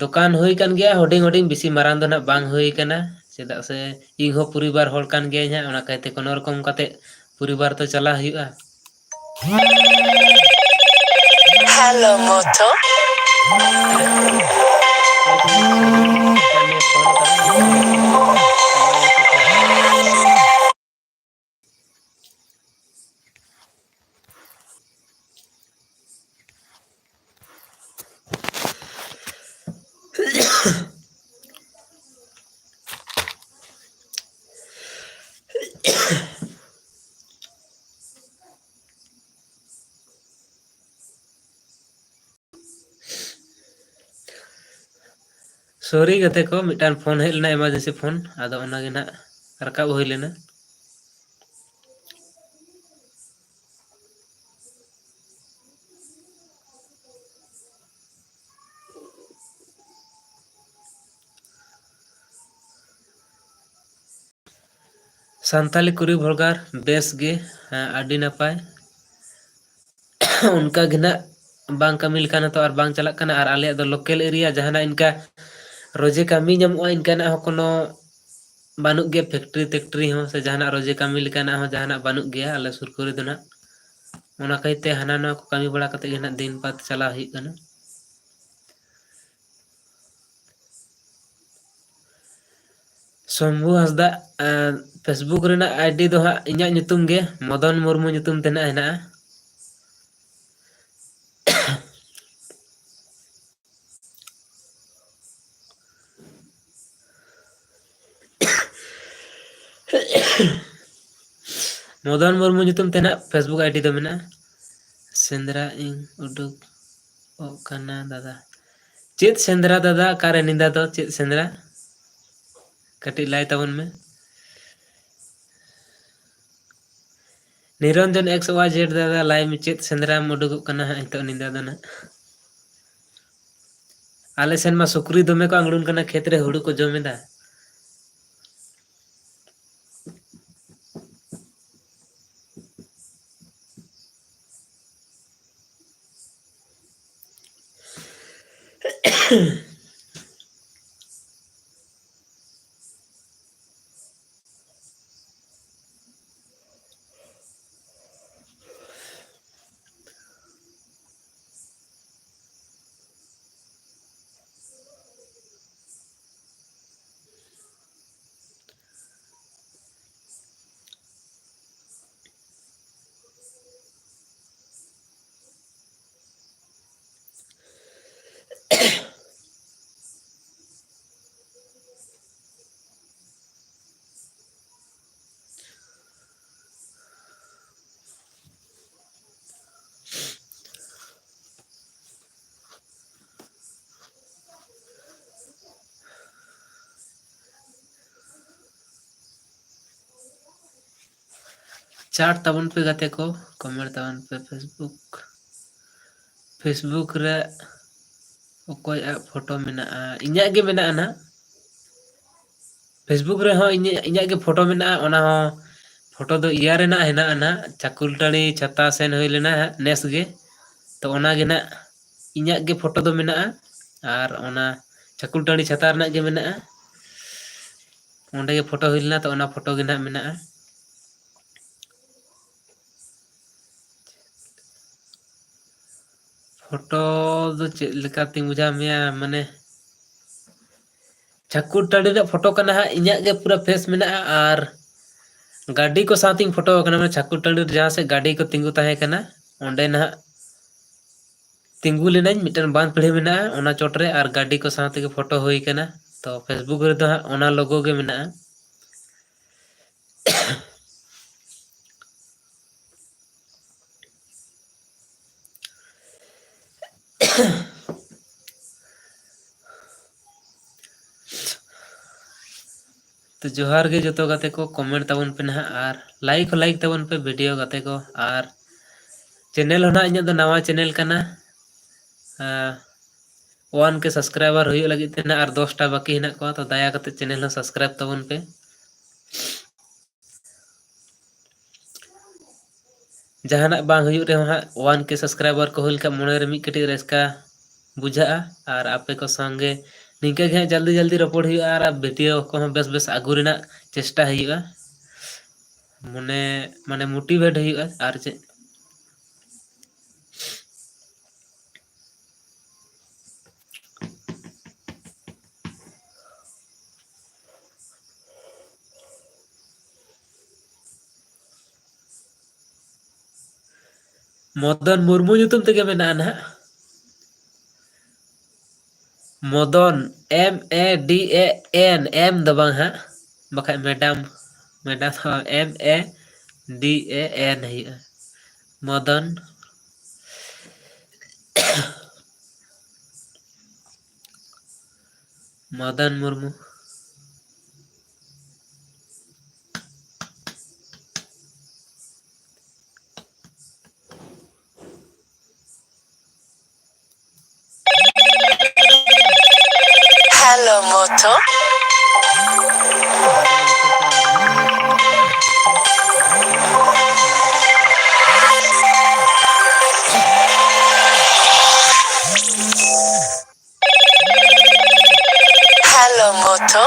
ᱫᱚᱠᱟᱱ ᱦᱩᱭ ᱠᱟᱱ ᱜᱮᱭᱟ, ᱦᱩᱰᱤᱧ ᱦᱩᱰᱤᱧ, ᱵᱮᱥᱤ ᱢᱟᱨᱟᱝ ᱫᱚ ᱱᱟᱦᱟᱜ ᱵᱟᱝ ᱦᱩᱭ ᱠᱟᱱᱟ, ᱪᱮᱫᱟᱜ ᱥᱮ ᱤᱧ ᱦᱚᱸ ᱯᱚᱨᱤᱵᱟᱨ ᱦᱚᱲ ᱠᱟᱱ ᱜᱤᱭᱟᱹᱧ ᱦᱟᱸᱜ, ᱚᱱᱟ ᱠᱟᱭᱛᱮ ᱠᱳᱱᱳ ᱨᱚᱠᱚᱢ ᱠᱟᱛᱮ ᱯᱚᱨᱤᱵᱟᱨ ᱫᱚ ᱪᱟᱞᱟᱣ ᱦᱩᱭᱩᱜᱼᱟ᱾ Hello, Moto. Sorry ᱜᱟᱛᱮ ᱠᱚ, ᱢᱤᱫᱴᱟᱝ ᱯᱷᱳᱱ ᱦᱮᱡ ᱞᱮᱱᱟ, emergency ᱯᱷᱳᱱ, ᱟᱫᱚ ᱚᱱᱟᱜᱮ ᱱᱟᱜ ᱨᱟᱠᱟᱵ ᱦᱩᱭ ᱞᱮᱱᱟ᱾ ᱥᱟᱱᱛᱟᱞᱤ ᱠᱩᱲᱤ blogger ᱵᱮᱥ ᱜᱮ, ᱦᱮᱸ, ᱟᱹᱰᱤ ᱱᱟᱯᱟᱭ᱾ ᱚᱱᱠᱟ ᱜᱮ ᱱᱟᱜ ᱵᱟᱝ ᱠᱟᱹᱢᱤ ᱞᱮᱠᱷᱟᱱ ᱦᱚᱸᱛᱚ ᱟᱨ ᱵᱟᱝ ᱪᱟᱞᱟᱜ ᱠᱟᱱᱟ, ᱟᱨ ᱟᱞᱮᱭᱟᱜ ᱫᱚ local area ᱡᱟᱦᱟᱱᱟᱜ ᱤᱱᱠᱟ ᱨᱳᱡᱮ ᱠᱟᱹᱢᱤ ᱧᱟᱢᱚᱜᱼᱟ, ᱤᱱᱠᱟᱱᱟᱜ ᱦᱚᱸ ᱠᱳᱱᱳ ᱵᱟᱹᱱᱩᱜ ᱜᱮᱭᱟ, factory ᱛᱮᱠᱴᱨᱤ ᱦᱚᱸ ᱥᱮ ᱡᱟᱦᱟᱱᱟᱜ ᱨᱳᱡᱮ ᱠᱟᱹᱢᱤ ᱞᱮᱠᱟᱱᱟᱜ ᱦᱚᱸ ᱡᱟᱦᱟᱱᱟᱜ ᱵᱟᱹᱱᱩᱜ ᱜᱮᱭᱟ ᱟᱞᱮ ᱥᱩᱨ ᱠᱚᱨᱮ ᱫᱚ ᱱᱟᱜ᱾ ᱚᱱᱟ ᱠᱟᱭᱛᱮ ᱦᱟᱱᱟ ᱱᱟᱣᱟ ᱠᱚ ᱠᱟᱹᱢᱤ ᱵᱟᱲᱟ ᱠᱟᱛᱮ ᱜᱮ ᱱᱟᱜ ᱫᱤᱱ ᱯᱟᱛ ᱪᱟᱞᱟᱣ ᱦᱩᱭᱩᱜ ᱠᱟᱱᱟ᱾ ᱥᱚᱢᱵᱷᱩ ᱦᱟᱸᱥᱫᱟ, ᱮᱸ, Facebook ᱨᱮᱱᱟᱜ ID ᱫᱚ ᱦᱟᱸᱜ ᱤᱧᱟᱹᱜ ᱧᱩᱛᱩᱢ ᱜᱮ, ᱢᱚᱫᱚᱱ ᱢᱩᱨᱢᱩ ᱧᱩᱛᱩᱢ ᱛᱮ ᱱᱟᱜ ᱦᱮᱱᱟᱜᱼᱟ᱾ ᱢᱚᱫᱚᱱ ᱢᱩᱨᱢᱩ ᱧᱩᱛᱩᱢ ᱛᱮ ᱱᱟᱜ Facebook ID ᱫᱚ ᱢᱮᱱᱟᱜᱼᱟ᱾ ᱥᱮᱸᱫᱽᱨᱟ ᱤᱧ ᱩᱰᱩᱠᱚᱜ ᱠᱟᱱᱟ ᱫᱟᱫᱟ᱾ ᱪᱮᱫ ᱥᱮᱸᱫᱽᱨᱟ ᱫᱟᱫᱟ? ᱚᱠᱟᱨᱮ ᱧᱤᱫᱟ ᱫᱚ ᱪᱮᱫ ᱥᱮᱸᱫᱽᱨᱟ? ᱠᱟᱹᱴᱤᱡ ᱞᱟᱹᱭ ᱛᱟᱵᱚᱱ ᱢᱮ᱾ ᱱᱤᱨᱚᱧᱡᱚᱱ X Y Z ᱫᱟᱫᱟ, ᱞᱟᱹᱭ ᱢᱮ, ᱪᱮᱫ ᱥᱮᱸᱫᱽᱨᱟᱢ ᱩᱰᱩᱠᱚᱜ ᱠᱟᱱᱟ ᱦᱟᱸᱜ ᱱᱤᱛᱚᱜ ᱧᱤᱫᱟ ᱫᱚ ᱱᱟᱜ? ᱟᱞᱮ ᱥᱮᱱ ᱢᱟ ᱥᱩᱠᱨᱤ ᱫᱚᱢᱮ ᱠᱚ ᱟᱝᱲᱩᱱ ᱠᱟᱱᱟ, ᱠᱷᱮᱛ ᱨᱮ ᱦᱩᱲᱩ ᱠᱚ ᱡᱚᱢ ᱮᱫᱟ᱾ Chat ᱛᱟᱵᱚᱱ ᱯᱮ ᱜᱟᱛᱮ ᱠᱚ, comment ᱛᱟᱵᱚᱱ ᱯᱮ᱾ Facebook, Facebook ᱨᱮ ᱚᱠᱚᱭᱟᱜ ᱯᱷᱳᱴᱳ ᱢᱮᱱᱟᱜᱼᱟ? ᱤᱧᱟᱹᱜ ᱜᱮ ᱢᱮᱱᱟᱜᱼᱟ ᱱᱟᱜ᱾ Facebook ᱨᱮᱦᱚᱸ ᱤᱧᱟᱹᱜ, ᱤᱧᱟᱹᱜ ᱜᱮ ᱯᱷᱳᱴᱳ ᱢᱮᱱᱟᱜᱼᱟ᱾ ᱚᱱᱟ ᱦᱚᱸ ᱯᱷᱳᱴᱳ ᱫᱚ ᱤᱭᱟᱹ ᱨᱮᱱᱟᱜ ᱦᱮᱱᱟᱜᱼᱟ ᱱᱟᱜ, ᱪᱟᱠᱩᱞᱴᱟᱹᱲᱤ ᱪᱷᱟᱛᱟ ᱥᱮᱱ ᱦᱩᱭ ᱞᱮᱱᱟ ᱦᱟᱸᱜ ᱱᱮᱥ ᱜᱮ᱾ ᱛᱚ ᱚᱱᱟ ᱜᱮ ᱱᱟᱜ ᱤᱧᱟᱹᱜ ᱜᱮ ᱯᱷᱳᱴᱳ ᱫᱚ ᱢᱮᱱᱟᱜᱼᱟ᱾ ᱟᱨ ᱚᱱᱟ ᱪᱟᱠᱩᱞᱴᱟᱹᱲᱤ ᱪᱷᱟᱛᱟ ᱨᱮᱱᱟᱜ ᱜᱮ ᱢᱮᱱᱟᱜᱼᱟ᱾ ᱚᱸᱰᱮ ᱜᱮ ᱯᱷᱳᱴᱳ ᱦᱩᱭ ᱞᱮᱱᱟ, ᱛᱚ ᱚᱱᱟ ᱯᱷᱳᱴᱳ ᱜᱮ ᱱᱟᱜ ᱢᱮᱱᱟᱜᱼᱟ᱾ ᱯᱷᱳᱴᱳ ᱫᱚ ᱪᱮᱫ ᱞᱮᱠᱟᱛᱤᱧ ᱵᱩᱡᱷᱟᱹᱣ ᱢᱮᱭᱟ, ᱢᱟᱱᱮ, ᱪᱷᱟᱠᱩᱨ ᱴᱟᱺᱰᱤ ᱨᱮᱭᱟᱜ ᱯᱷᱳᱴᱳ ᱠᱟᱱᱟ ᱦᱟᱸᱜ, ᱤᱧᱟᱹᱜ ᱜᱮ ᱯᱩᱨᱟᱹ ᱯᱷᱮᱥ ᱢᱮᱱᱟᱜᱼᱟ᱾ ᱟᱨ ᱜᱟᱹᱰᱤ ᱠᱚ ᱥᱟᱶᱛᱮᱧ ᱯᱷᱳᱴᱳ ᱟᱠᱟᱱᱟ, ᱢᱟᱱᱮ ᱪᱷᱟᱠᱩᱨ ᱴᱟᱺᱰᱤ ᱨᱮ ᱡᱟᱦᱟᱸ ᱥᱮᱫ ᱜᱟᱹᱰᱤ ᱠᱚ ᱛᱤᱸᱜᱩ ᱛᱟᱦᱮᱸ ᱠᱟᱱᱟ, ᱚᱸᱰᱮ ᱱᱟᱦᱟᱜ ᱛᱤᱸᱜᱩ ᱞᱮᱱᱟᱹᱧ, ᱢᱤᱫᱴᱮᱱ ᱵᱟᱸᱫᱽ ᱯᱤᱲᱦᱤ ᱢᱮᱱᱟᱜᱼᱟ, ᱚᱱᱟ ᱪᱚᱴ ᱨᱮ ᱟᱨ ᱜᱟᱹᱰᱤ ᱠᱚ ᱥᱟᱶ ᱛᱮᱜᱮ ᱯᱷᱳᱴᱳ ᱦᱩᱭ ᱠᱟᱱᱟ᱾ ᱛᱚ, Facebook ᱨᱮᱫᱚ ᱦᱟᱸᱜ ᱚᱱᱟ ᱞᱳᱜᱳ ᱜᱮ ᱢᱮᱱᱟᱜᱼᱟ᱾ ᱛᱚ, ᱡᱚᱦᱟᱨ ᱜᱮ ᱡᱚᱛᱚ ᱜᱟᱛᱮ ᱠᱚ, ᱠᱚᱢᱮᱱᱴ ᱛᱟᱵᱚᱱ ᱯᱮ ᱱᱟᱦᱟᱜ ᱟᱨ ᱞᱟᱭᱤᱠ ᱦᱚᱸ ᱞᱟᱭᱤᱠ ᱛᱟᱵᱚᱱ ᱯᱮ ᱵᱷᱤᱰᱤᱭᱳ ᱜᱟᱛᱮ ᱠᱚ᱾ ᱟᱨ ᱪᱮᱱᱮᱞ ᱦᱚᱸ ᱱᱟᱦᱟᱜ ᱤᱧᱟᱹᱜ ᱫᱚ ᱱᱟᱣᱟ ᱪᱮᱱᱮᱞ ᱠᱟᱱᱟ᱾ ᱟᱸ, ᱚᱣᱟᱱ ᱠᱮ ᱥᱟᱵᱥᱠᱨᱟᱭᱵᱟᱨ ᱦᱩᱭᱩᱜ ᱞᱟᱹᱜᱤᱫ ᱛᱮ ᱱᱟᱦᱟᱜ ᱟᱨ ᱫᱚᱥᱴᱟ ᱵᱟᱹᱠᱤ ᱦᱮᱱᱟᱜ ᱠᱚᱣᱟ, ᱛᱚ ᱫᱟᱭᱟ ᱠᱟᱛᱮ ᱪᱮᱱᱮᱞ ᱦᱚᱸ ᱥᱟᱵᱥᱠᱨᱟᱭᱤᱵ ᱛᱟᱵᱚᱱ ᱯᱮ᱾ ᱡᱟᱦᱟᱱᱟᱜ ᱵᱟᱝ ᱦᱩᱭᱩᱜ ᱨᱮᱦᱚᱸ ᱦᱟᱸᱜ, ᱚᱣᱟᱱ ᱠᱮ ᱥᱟᱵᱥᱠᱨᱟᱭᱵᱟᱨ ᱠᱚ ᱦᱩᱭ ᱞᱮᱱᱠᱷᱟᱱ ᱢᱚᱱᱮᱨᱮ ᱢᱤᱫ ᱠᱟᱹᱴᱤᱡ ᱨᱟᱹᱥᱠᱟᱹ ᱵᱩᱡᱷᱟᱹᱜᱼᱟ᱾ ᱟᱨ ᱟᱯᱮ ᱠᱚ ᱥᱟᱶᱜᱮ ᱱᱤᱝᱠᱟᱹ ᱜᱮ ᱦᱟᱸᱜ ᱡᱟᱞᱫᱤ ᱡᱟᱞᱫᱤ ᱨᱚᱯᱚᱲ ᱦᱩᱭᱩᱜᱼᱟ ᱟᱨ ᱵᱷᱤᱰᱤᱭᱳ ᱠᱚᱦᱚᱸ ᱵᱮᱥ ᱵᱮᱥ ᱟᱹᱜᱩ ᱨᱮᱱᱟᱜ ᱪᱮᱥᱴᱟ ᱦᱩᱭᱩᱜᱼᱟ᱾ ᱢᱚᱱᱮ, ᱢᱟᱱᱮ ᱢᱳᱴᱤᱵᱷᱮᱴ ᱦᱩᱭᱩᱜᱼᱟ ᱟᱨ ᱪᱮᱫ᱾ ᱢᱚᱫᱚᱱ ᱢᱩᱨᱢᱩ ᱧᱩᱛᱩᱢ ᱛᱮᱜᱮ ᱢᱮᱱᱟᱜᱼᱟ ᱱᱟᱦᱟᱜ᱾ Madan, M A D A N, M ᱫᱚ ᱵᱟᱝ ᱦᱟᱸᱜ, ᱵᱟᱠᱷᱟᱡ ᱢᱮᱰᱟᱢ, ᱢᱮᱰᱟᱢ ᱫᱚ M A D A N ᱦᱩᱭᱩᱜᱼᱟ᱾ Madan. Madan Murmu. Hello, Moto. Hello, Moto.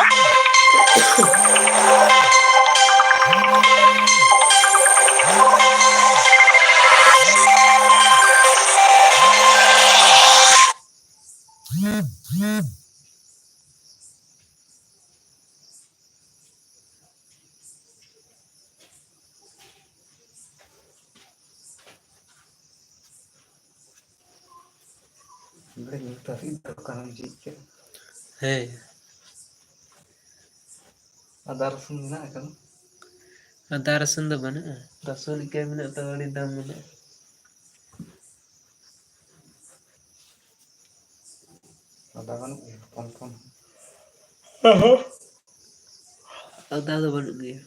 ᱵᱟᱹᱧ ᱧᱩᱛ ᱦᱟᱹᱵᱤᱡ ᱫᱚ ᱚᱠᱟ ᱦᱚᱸᱢ ᱡᱷᱤᱡ ᱠᱮᱫ᱾ ᱦᱮᱸ᱾ ᱟᱫᱟ ᱨᱟᱹᱥᱩᱱ ᱢᱮᱱᱟᱜ ᱟᱠᱟᱫᱟ? ᱟᱫᱟ ᱨᱟᱹᱥᱩᱱ ᱫᱚ ᱵᱟᱹᱱᱩᱜᱼᱟ᱾ ᱨᱟᱹᱥᱩᱱ ᱮᱠᱮᱱ ᱢᱮᱱᱟᱜ ᱛᱟᱢᱟ, ᱟᱹᱰᱤ ᱫᱟᱢ ᱢᱮᱱᱟᱜᱼᱟ᱾ ᱟᱫᱟ ᱵᱟᱹᱱᱩᱜ ᱜᱮᱭᱟ, ᱦᱚᱯᱚᱱ ᱦᱚᱯᱚᱱ᱾ ᱟᱫᱟ ᱫᱚ ᱵᱟᱹᱱᱩᱜ ᱜᱮᱭᱟ᱾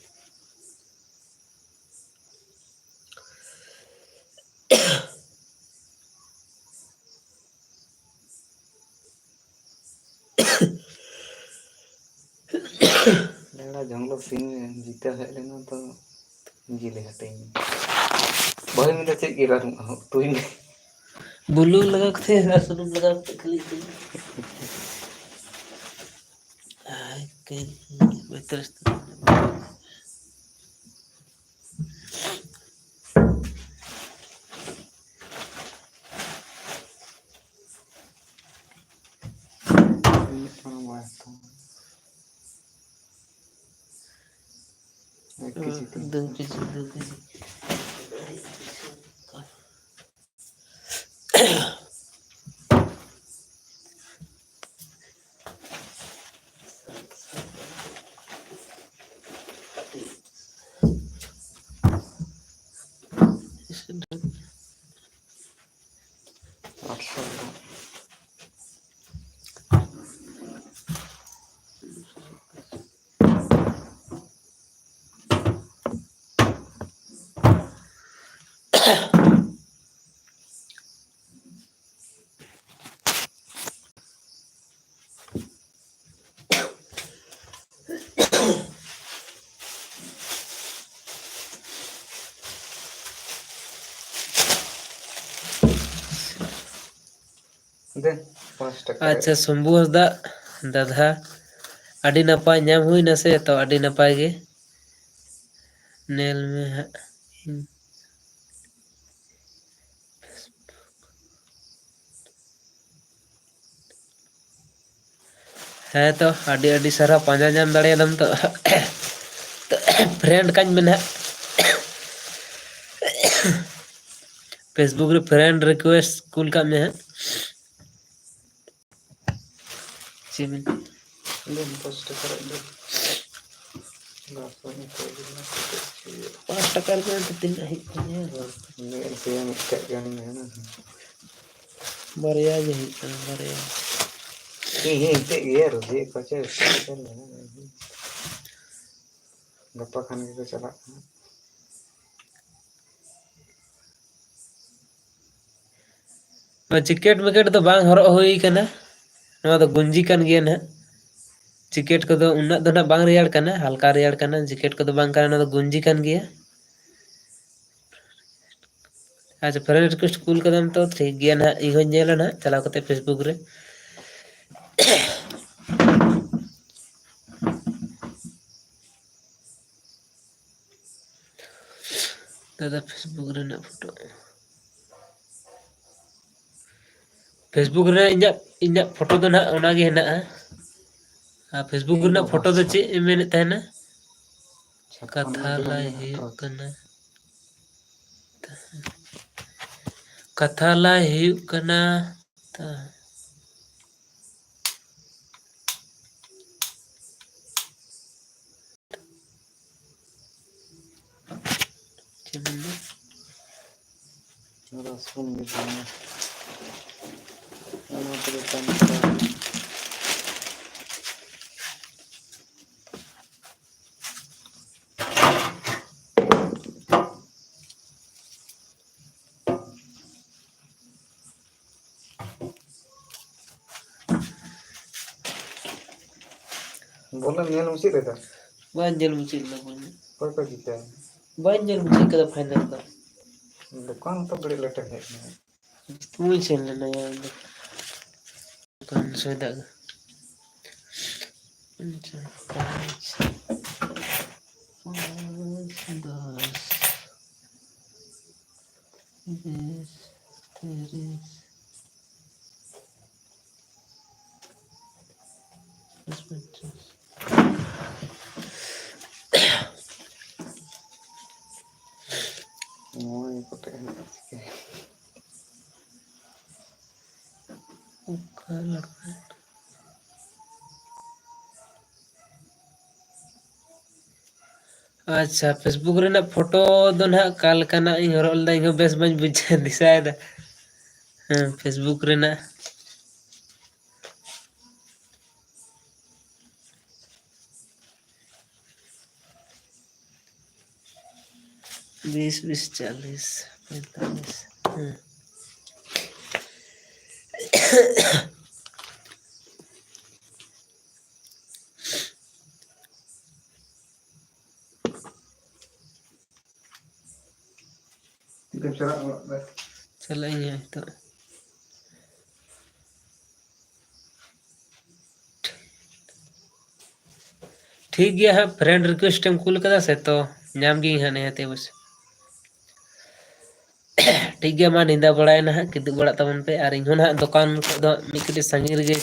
ᱞᱮᱸᱲᱟ ᱡᱚᱝᱜᱚᱞ ᱥᱤᱢ ᱡᱤᱛᱟᱹ ᱦᱮᱡ ᱞᱮᱱᱟ ᱛᱚ, ᱡᱤᱞᱮ ᱦᱟᱹᱴᱤᱧ᱾ ᱵᱟᱹᱦᱩᱭ ᱢᱮᱱᱫᱟ, "ᱪᱮᱫ ᱜᱮ ᱵᱟᱹᱱᱩᱜᱼᱟ, ᱩᱛᱩᱭ ᱢᱮ᱾" ᱵᱩᱞᱩᱝ ᱞᱟᱜᱟᱣ ᱠᱟᱛᱮ ᱟᱨ ᱥᱩᱱᱩᱢ ᱞᱟᱜᱟᱣ ᱠᱟᱛᱮ ᱠᱷᱟᱹᱞᱤ ᱤᱥᱤᱱ᱾ ᱟᱭ ᱠᱟᱹᱧ ᱵᱮᱛᱨᱮᱥ ᱛᱮ᱾ ᱢᱤᱫ ᱴᱟᱲᱟᱝ ᱵᱟᱭ ᱦᱟᱛᱟᱣᱟ᱾ ᱮᱠ ᱠᱮᱡᱤ ᱛᱮ᱾ ᱫᱩ ᱠᱮᱡᱤ, ᱫᱩ ᱠᱮᱡᱤ᱾ ᱟᱴᱥᱚ ᱜᱨᱟᱢ᱾ ᱫᱮ, ᱯᱟᱸᱪ ᱴᱟᱠᱟ ᱨᱮ᱾ ᱟᱪᱪᱷᱟ, ᱥᱚᱢᱵᱷᱩ ᱦᱟᱸᱥᱫᱟ ᱫᱟᱫᱟ, ᱟᱹᱰᱤ ᱱᱟᱯᱟᱭ ᱧᱟᱢ ᱦᱩᱭᱱᱟ ᱥᱮ? ᱛᱚ, ᱟᱹᱰᱤ ᱱᱟᱯᱟᱭ ᱜᱮ᱾ ᱧᱮᱞ ᱢᱮ ᱦᱟᱸᱜ᱾ ᱦᱮᱸ ᱛᱚ, ᱟᱹᱰᱤ ᱟᱹᱰᱤ ᱥᱟᱨᱦᱟᱣ, ᱯᱟᱸᱡᱟ ᱧᱟᱢ ᱫᱟᱲᱮᱭᱟᱫᱟᱢ ᱛᱚ᱾ ᱯᱷᱨᱮᱱᱰ ᱠᱟᱹᱧ ᱢᱮ ᱱᱟᱦᱟᱜ᱾ Facebook ᱨᱮ friend request ᱠᱩᱞ ᱠᱟᱜ ᱢᱮ ᱦᱟᱸᱜ᱾ ᱪᱮᱫ ᱵᱤᱱ ᱫᱚᱥ ᱴᱟᱠᱟ ᱨᱮᱭᱟᱜ ᱫᱚ ᱵᱟᱨ ᱥᱚ ᱱᱤᱛᱚᱜ ᱜᱮ ᱢᱮᱱᱟᱜ ᱠᱟᱛᱮ ᱪᱮᱫ ᱦᱩᱭᱩᱜᱼᱟ? ᱯᱟᱸᱪ ᱴᱟᱠᱟ ᱨᱮ ᱛᱤᱱᱟᱹᱜ ᱦᱩᱭᱩᱜ ᱠᱟᱱᱟ? ᱧᱮᱞ ᱯᱮᱭᱟ ᱢᱤᱫᱴᱮᱡ ᱜᱟᱱ ᱢᱮᱱᱟᱜᱼᱟ᱾ ᱵᱟᱨᱭᱟ ᱜᱮ ᱦᱩᱭᱩᱜ ᱠᱟᱱᱟ, ᱵᱟᱨᱭᱟ᱾ ᱦᱮᱸ, ᱦᱮᱸ, ᱮᱱᱛᱮᱫ ᱜᱮ ᱨᱳᱡ ᱜᱮ ᱠᱚ ᱪᱮᱫ ᱜᱟᱯᱟ ᱠᱷᱟᱱ ᱜᱮᱠᱚ ᱪᱟᱞᱟᱜ ᱠᱟᱱᱟ᱾ ᱱᱚᱣᱟ ᱡᱮᱠᱮᱴ ᱢᱮᱠᱮᱴ ᱫᱚ ᱵᱟᱝ ᱦᱚᱨᱚᱜ ᱦᱩᱭ ᱠᱟᱱᱟ᱾ ᱱᱚᱣᱟ ᱫᱚ ᱜᱩᱧᱡᱤ ᱠᱟᱱ ᱜᱮᱭᱟ ᱱᱟᱦᱟᱜ᱾ ᱡᱮᱠᱮᱴ ᱠᱚᱫᱚ ᱩᱱᱟᱹᱜ ᱫᱚ ᱱᱟᱦᱟᱜ ᱵᱟᱝ ᱨᱮᱭᱟᱲ ᱠᱟᱱᱟ, ᱦᱟᱞᱠᱟ ᱨᱮᱭᱟᱲ ᱠᱟᱱᱟ᱾ ᱡᱮᱠᱮᱴ ᱠᱚᱫᱚ ᱵᱟᱝ ᱠᱟᱱᱟ, ᱱᱚᱣᱟ ᱫᱚ ᱜᱩᱧᱡᱤ ᱠᱟᱱ ᱜᱮᱭᱟ᱾ ᱟᱪᱪᱷᱟ, friend request ᱠᱩᱞ ᱠᱟᱫᱟᱢ ᱛᱚ, ᱴᱷᱤᱠ ᱜᱮᱭᱟ ᱱᱟᱦᱟᱜ, ᱤᱧ ᱦᱚᱸᱧ ᱧᱮᱞᱟ ᱱᱟᱦᱟᱜ ᱪᱟᱞᱟᱣ ᱠᱟᱛᱮ Facebook ᱨᱮ᱾ ᱫᱟᱫᱟ, Facebook ᱨᱮᱱᱟᱜ ᱯᱷᱳᱴᱳ᱾ Facebook ᱨᱮ ᱤᱧᱟᱹᱜ, ᱤᱧᱟᱹᱜ ᱯᱷᱳᱴᱳ ᱫᱚ ᱱᱟᱦᱟᱜ ᱚᱱᱟ ᱜᱮ ᱦᱮᱱᱟᱜᱼᱟ᱾ ᱟᱨ Facebook ᱨᱮᱱᱟᱜ ᱯᱷᱳᱴᱳ ᱫᱚ ᱪᱮᱫ ᱮᱢ ᱢᱮᱱᱮᱫ ᱛᱟᱦᱮᱱᱟ? ᱪᱷᱟᱯᱟᱱ ᱠᱟᱛᱷᱟ ᱢᱟ ᱞᱟᱹᱭ ᱵᱟᱝ ᱦᱩᱭᱩᱜ ᱦᱟᱛᱟᱣ᱾ ᱠᱟᱱᱟ᱾ ᱠᱟᱛᱷᱟ ᱞᱟᱹᱭ ᱦᱩᱭᱩᱜ ᱠᱟᱱᱟ᱾ ᱛᱟ- ᱪᱮᱫ ᱢᱮᱱᱫᱟ? ᱨᱟᱥᱩᱱ ᱜᱮ ᱵᱟᱝ᱾ ᱚᱱᱟ ᱠᱚᱫᱚ ᱠᱟᱱ ᱜᱮᱭᱟ᱾ ᱵᱚᱞᱮᱢ ᱧᱮᱞ ᱢᱩᱪᱟᱹᱫ ᱞᱮᱫᱟ? ᱵᱟᱹᱧ ᱧᱮᱞ ᱢᱩᱪᱟᱹᱫ ᱞᱮᱫᱟ ᱵᱚᱞ᱾ ᱚᱠᱚᱭ ᱠᱚ ᱡᱤᱛᱟᱹᱣ? ᱵᱟᱹᱧ ᱧᱮᱞ ᱢᱩᱪᱟᱹᱫ ᱠᱟᱫᱟ final ᱫᱚ᱾ ᱫᱚᱠᱟᱱ ᱛᱚ ᱵᱟᱹᱲᱤᱡ ᱞᱮᱴᱮᱨ ᱦᱮᱡ ᱮᱱᱟ᱾ ᱵᱟᱹᱧ ᱥᱮᱱ ᱞᱮᱱᱟ ᱭᱟ ᱤᱧ ᱫᱚ᱾ ᱫᱚᱠᱟᱱ ᱥᱚᱭᱫᱟ ᱟᱹᱜᱩ᱾ ᱟᱪᱪᱷᱟ, ᱯᱟᱸᱪ, ᱯᱟᱸᱪ, ᱫᱚᱥ᱾ ᱵᱤᱥ, ᱛᱤᱨᱤᱥ, ᱪᱚᱞᱞᱤᱥ, ᱯᱚᱧᱪᱟᱥ᱾ ᱱᱚᱣᱟ ᱜᱮ ᱠᱚᱴᱮᱡ ᱦᱮᱱᱟᱜᱼᱟ, ᱪᱤᱠᱟᱹᱭᱟ? ᱚᱠᱟ ᱞᱮᱠᱟ? ᱟᱪᱪᱷᱟ, Facebook ᱨᱮᱱᱟᱜ ᱯᱷᱳᱴᱳ ᱫᱚ ᱱᱟᱦᱟᱜ ᱚᱠᱟ ᱞᱮᱠᱟᱱᱟᱜ ᱤᱧ ᱦᱚᱨᱚᱜ ᱞᱮᱫᱟ, ᱤᱧ ᱦᱚᱸ ᱵᱮᱥ ᱵᱟᱹᱧ ᱵᱩᱡᱷᱟᱹᱣ ᱫᱤᱥᱟᱹᱭᱮᱫᱟ᱾ ᱦᱮᱸ, Facebook ᱨᱮᱱᱟᱜ᱾ ᱵᱤᱥ, ᱵᱤᱥ, ᱪᱟᱞᱤᱥ, ᱯᱚᱸᱭᱛᱟᱞᱤᱥ᱾ ᱦᱮᱸ᱾ ᱛᱤᱨᱮᱢ ᱪᱟᱞᱟᱜ ᱚᱲᱟᱜ ᱨᱮ? ᱪᱟᱞᱟᱜ ᱟᱹᱧ ᱦᱟᱸᱜ ᱱᱤᱛᱚᱜ᱾ ᱴᱷᱤᱠ ᱜᱮᱭᱟ ᱦᱟᱸᱜ, friend request ᱮᱢ ᱠᱩᱞ ᱠᱟᱫᱟ ᱥᱮ, ᱛᱚ ᱧᱟᱢ ᱜᱤᱭᱟᱹᱧ ᱦᱟᱸᱜ ᱱᱤᱦᱟᱹᱛᱤ ᱚᱵᱚᱥᱥᱳᱭ᱾ ᱴᱷᱤᱠ ᱜᱮᱭᱟ, ᱢᱟ ᱧᱤᱫᱟᱹ ᱵᱟᱲᱟᱭᱮᱱᱟ ᱦᱟᱸᱜ, ᱠᱤᱫᱩᱵ ᱵᱟᱲᱟᱜ ᱛᱟᱵᱚᱱ ᱯᱮ᱾ ᱟᱨ ᱤᱧ ᱦᱚᱸ ᱱᱟᱦᱟᱜ ᱫᱚᱠᱟᱱ ᱠᱷᱚᱱ ᱫᱚ ᱢᱤᱫ ᱠᱟᱹᱴᱤᱡ ᱥᱟᱺᱜᱤᱧ ᱨᱮᱜᱮ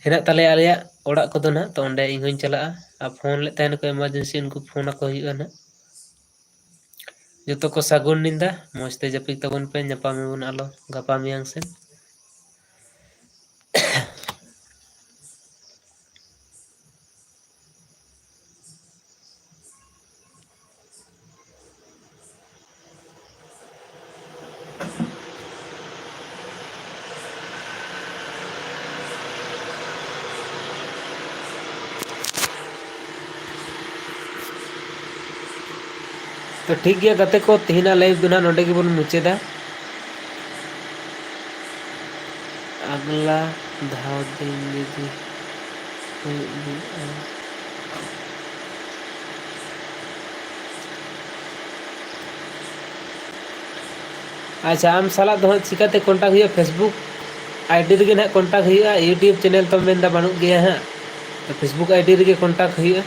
ᱦᱮᱱᱟᱜ ᱛᱟᱞᱮᱭᱟ ᱟᱞᱮᱭᱟᱜ ᱚᱲᱟᱜ ᱠᱚᱫᱚ ᱱᱟᱦᱟᱜ, ᱛᱚ ᱚᱸᱰᱮ ᱤᱧ ᱦᱚᱸᱧ ᱪᱟᱞᱟᱜᱼᱟ᱾ ᱟᱨ ᱯᱷᱳᱱ ᱞᱮᱫ ᱛᱟᱦᱮᱱᱟᱠᱚ emergency, ᱩᱱᱠᱩ ᱯᱷᱳᱱ ᱟᱠᱚ ᱦᱩᱭᱩᱜᱼᱟ ᱱᱟᱦᱟᱜ᱾ ᱡᱚᱛᱚ ᱠᱚ ᱥᱟᱹᱜᱩᱱ ᱧᱤᱫᱟᱹ, ᱢᱚᱡᱽ ᱛᱮ ᱡᱟᱹᱯᱤᱫ ᱛᱟᱵᱚᱱ ᱯᱮ, ᱧᱟᱯᱟᱢ ᱟᱵᱚᱱ ᱟᱞᱚ ᱜᱟᱯᱟ ᱢᱮᱭᱟᱝ ᱥᱮᱫ᱾ ᱛᱚ ᱴᱷᱤᱠ ᱜᱮᱭᱟ ᱜᱟᱛᱮ ᱠᱚ, ᱛᱮᱦᱮᱧᱟᱜ live ᱫᱚ ᱱᱟᱦᱟᱜ ᱱᱚᱸᱰᱮ ᱜᱮᱵᱚᱱ ᱢᱩᱪᱟᱹᱫᱟ᱾ ᱟᱜᱽᱞᱟ ᱫᱷᱟᱣ ᱫᱤᱱ ᱡᱩᱫᱤ ᱦᱩᱭᱩᱜ ᱜᱮᱭᱟ᱾ ᱟᱪᱪᱷᱟ, ᱟᱢ ᱥᱟᱞᱟᱜ ᱫᱚ ᱦᱟᱸᱜ ᱪᱤᱠᱟᱹᱛᱮ contact ᱦᱩᱭᱩᱜᱼᱟ? Facebook ID ᱨᱮᱜᱮ ᱱᱟᱦᱟᱜ contact ᱦᱩᱭᱩᱜᱼᱟ, YouTube channel ᱛᱚᱢ ᱢᱮᱱᱫᱟ ᱵᱟᱹᱱᱩᱜ ᱜᱮᱭᱟ ᱦᱟᱸᱜ, ᱛᱚ Facebook ID ᱨᱮᱜᱮ contact ᱦᱩᱭᱩᱜᱼᱟ᱾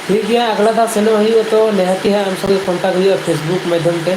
ᱴᱷᱤᱠ ᱜᱮᱭᱟ, ᱟᱜᱽᱞᱟ ᱫᱷᱟᱣ ᱥᱮᱱᱚᱜ ᱦᱩᱭᱩᱜᱼᱟ, ᱛᱚ ᱱᱤᱦᱟᱹᱛᱤ ᱦᱟᱸᱜ ᱟᱢ ᱥᱚᱸᱜᱮ contact ᱦᱩᱭᱩᱜᱼᱟ Facebook ᱢᱟᱫᱽᱫᱷᱚᱢ ᱛᱮ᱾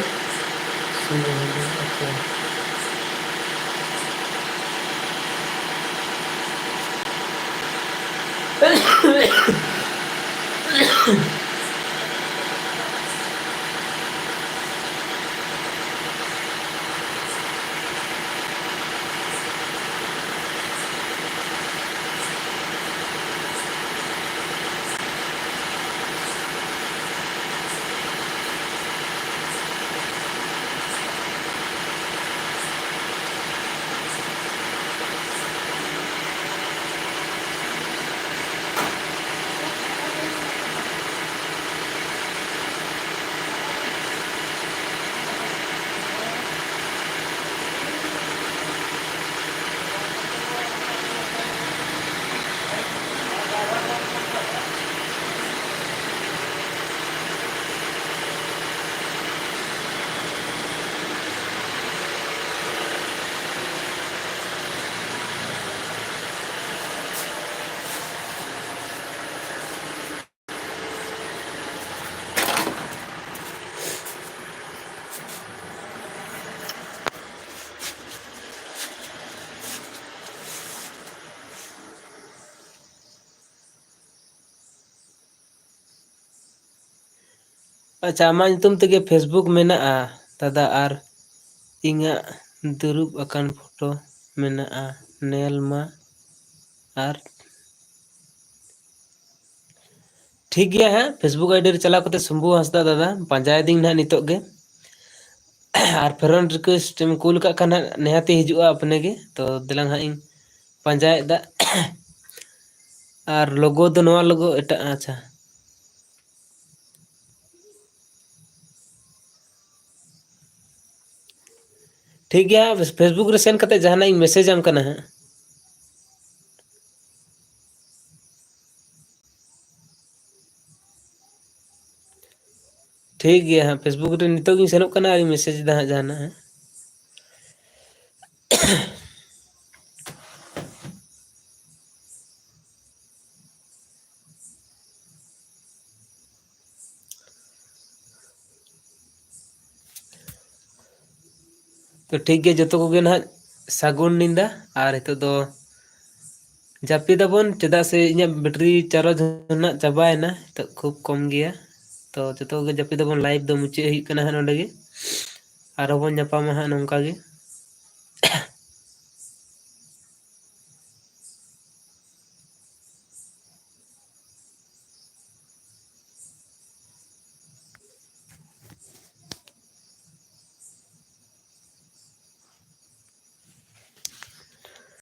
ᱟᱪᱪᱷᱟ, ᱟᱢᱟᱜ ᱧᱩᱛᱩᱢ ᱛᱮᱜᱮ Facebook ᱢᱮᱱᱟᱜᱼᱟ ᱫᱟᱫᱟ, ᱟᱨ ᱤᱧᱟᱹᱜ ᱫᱩᱲᱩᱵ ᱟᱠᱟᱱ ᱯᱷᱳᱴᱳ ᱢᱮᱱᱟᱜᱼᱟ, ᱧᱮᱞ ᱢᱟ᱾ ᱟᱨ ᱴᱷᱤᱠ ᱜᱮᱭᱟ ᱦᱟᱸᱜ, Facebook ID ᱨᱮ ᱪᱟᱞᱟᱣ ᱠᱟᱛᱮ ᱥᱚᱢᱵᱷᱩ ᱦᱟᱸᱥᱫᱟ ᱫᱟᱫᱟ ᱯᱟᱸᱡᱟᱭᱮᱫᱤᱧ ᱱᱟᱦᱟᱜ ᱱᱤᱛᱚᱜ ᱜᱮ᱾ ᱟᱨ friend request ᱮᱢ ᱠᱩᱞ ᱠᱟᱜ ᱠᱷᱟᱱ ᱦᱟᱸᱜ ᱱᱤᱦᱟᱹᱛᱤ ᱦᱤᱡᱩᱜᱼᱟ ᱟᱯᱱᱮ ᱜᱮ᱾ ᱛᱚ ᱫᱮᱞᱟᱝ ᱦᱟᱸᱜ ᱤᱧ ᱯᱟᱸᱡᱟᱭᱮᱫᱟ᱾ ᱟᱨ logo ᱫᱚ ᱱᱚᱣᱟ logo ᱮᱴᱟᱜ, ᱟᱪᱪᱷᱟ᱾ ᱴᱷᱤᱠ ᱜᱮᱭᱟ, Facebook ᱨᱮ send ᱠᱟᱛᱮ ᱡᱟᱦᱟᱱᱟᱜ ᱤᱧ message ᱟᱢ ᱠᱟᱱᱟ ᱦᱟᱸᱜ᱾ ᱴᱷᱤᱠ ᱜᱮᱭᱟ ᱦᱟᱸᱜ, Facebook ᱨᱮ ᱱᱤᱛᱚᱜ ᱜᱤᱧ ᱥᱮᱱᱚᱜ ᱠᱟᱱᱟ ᱟᱨᱤᱧ message ᱮᱫᱟ ᱦᱟᱸᱜ ᱡᱟᱦᱟᱱᱟᱜ ᱦᱟᱸᱜ᱾ ᱛᱚ ᱴᱷᱤᱠ ᱜᱮᱭᱟ, ᱡᱚᱛᱚ ᱠᱚᱜᱮ ᱱᱟᱦᱟᱜ ᱥᱟᱹᱜᱩᱱ ᱧᱤᱫᱟᱹ᱾ ᱟᱨ ᱱᱤᱛᱚᱜ ᱫᱚ ᱡᱟᱹᱯᱤᱫᱟᱵᱚᱱ, ᱪᱮᱫᱟᱜ ᱥᱮ ᱤᱧᱟᱹᱜ battery charge ᱦᱚᱸ ᱱᱟᱜ ᱪᱟᱵᱟᱭᱮᱱᱟ, ᱱᱤᱛᱚᱜ ᱠᱷᱩᱵ ᱠᱚᱢ ᱜᱮᱭᱟ᱾ ᱛᱚ ᱡᱚᱛᱚ ᱠᱚᱜᱮ ᱡᱟᱹᱯᱤᱫᱟᱵᱚᱱ, live ᱫᱚ ᱢᱩᱪᱟᱹᱫ ᱦᱩᱭᱩᱜ ᱠᱟᱱᱟ ᱦᱟᱸᱜ ᱱᱚᱸᱰᱮ ᱜᱮ᱾ ᱟᱨᱦᱚᱸ ᱵᱚᱱ ᱧᱟᱯᱟᱢᱟ ᱦᱟᱸᱜ ᱱᱚᱝᱠᱟ ᱜᱮ᱾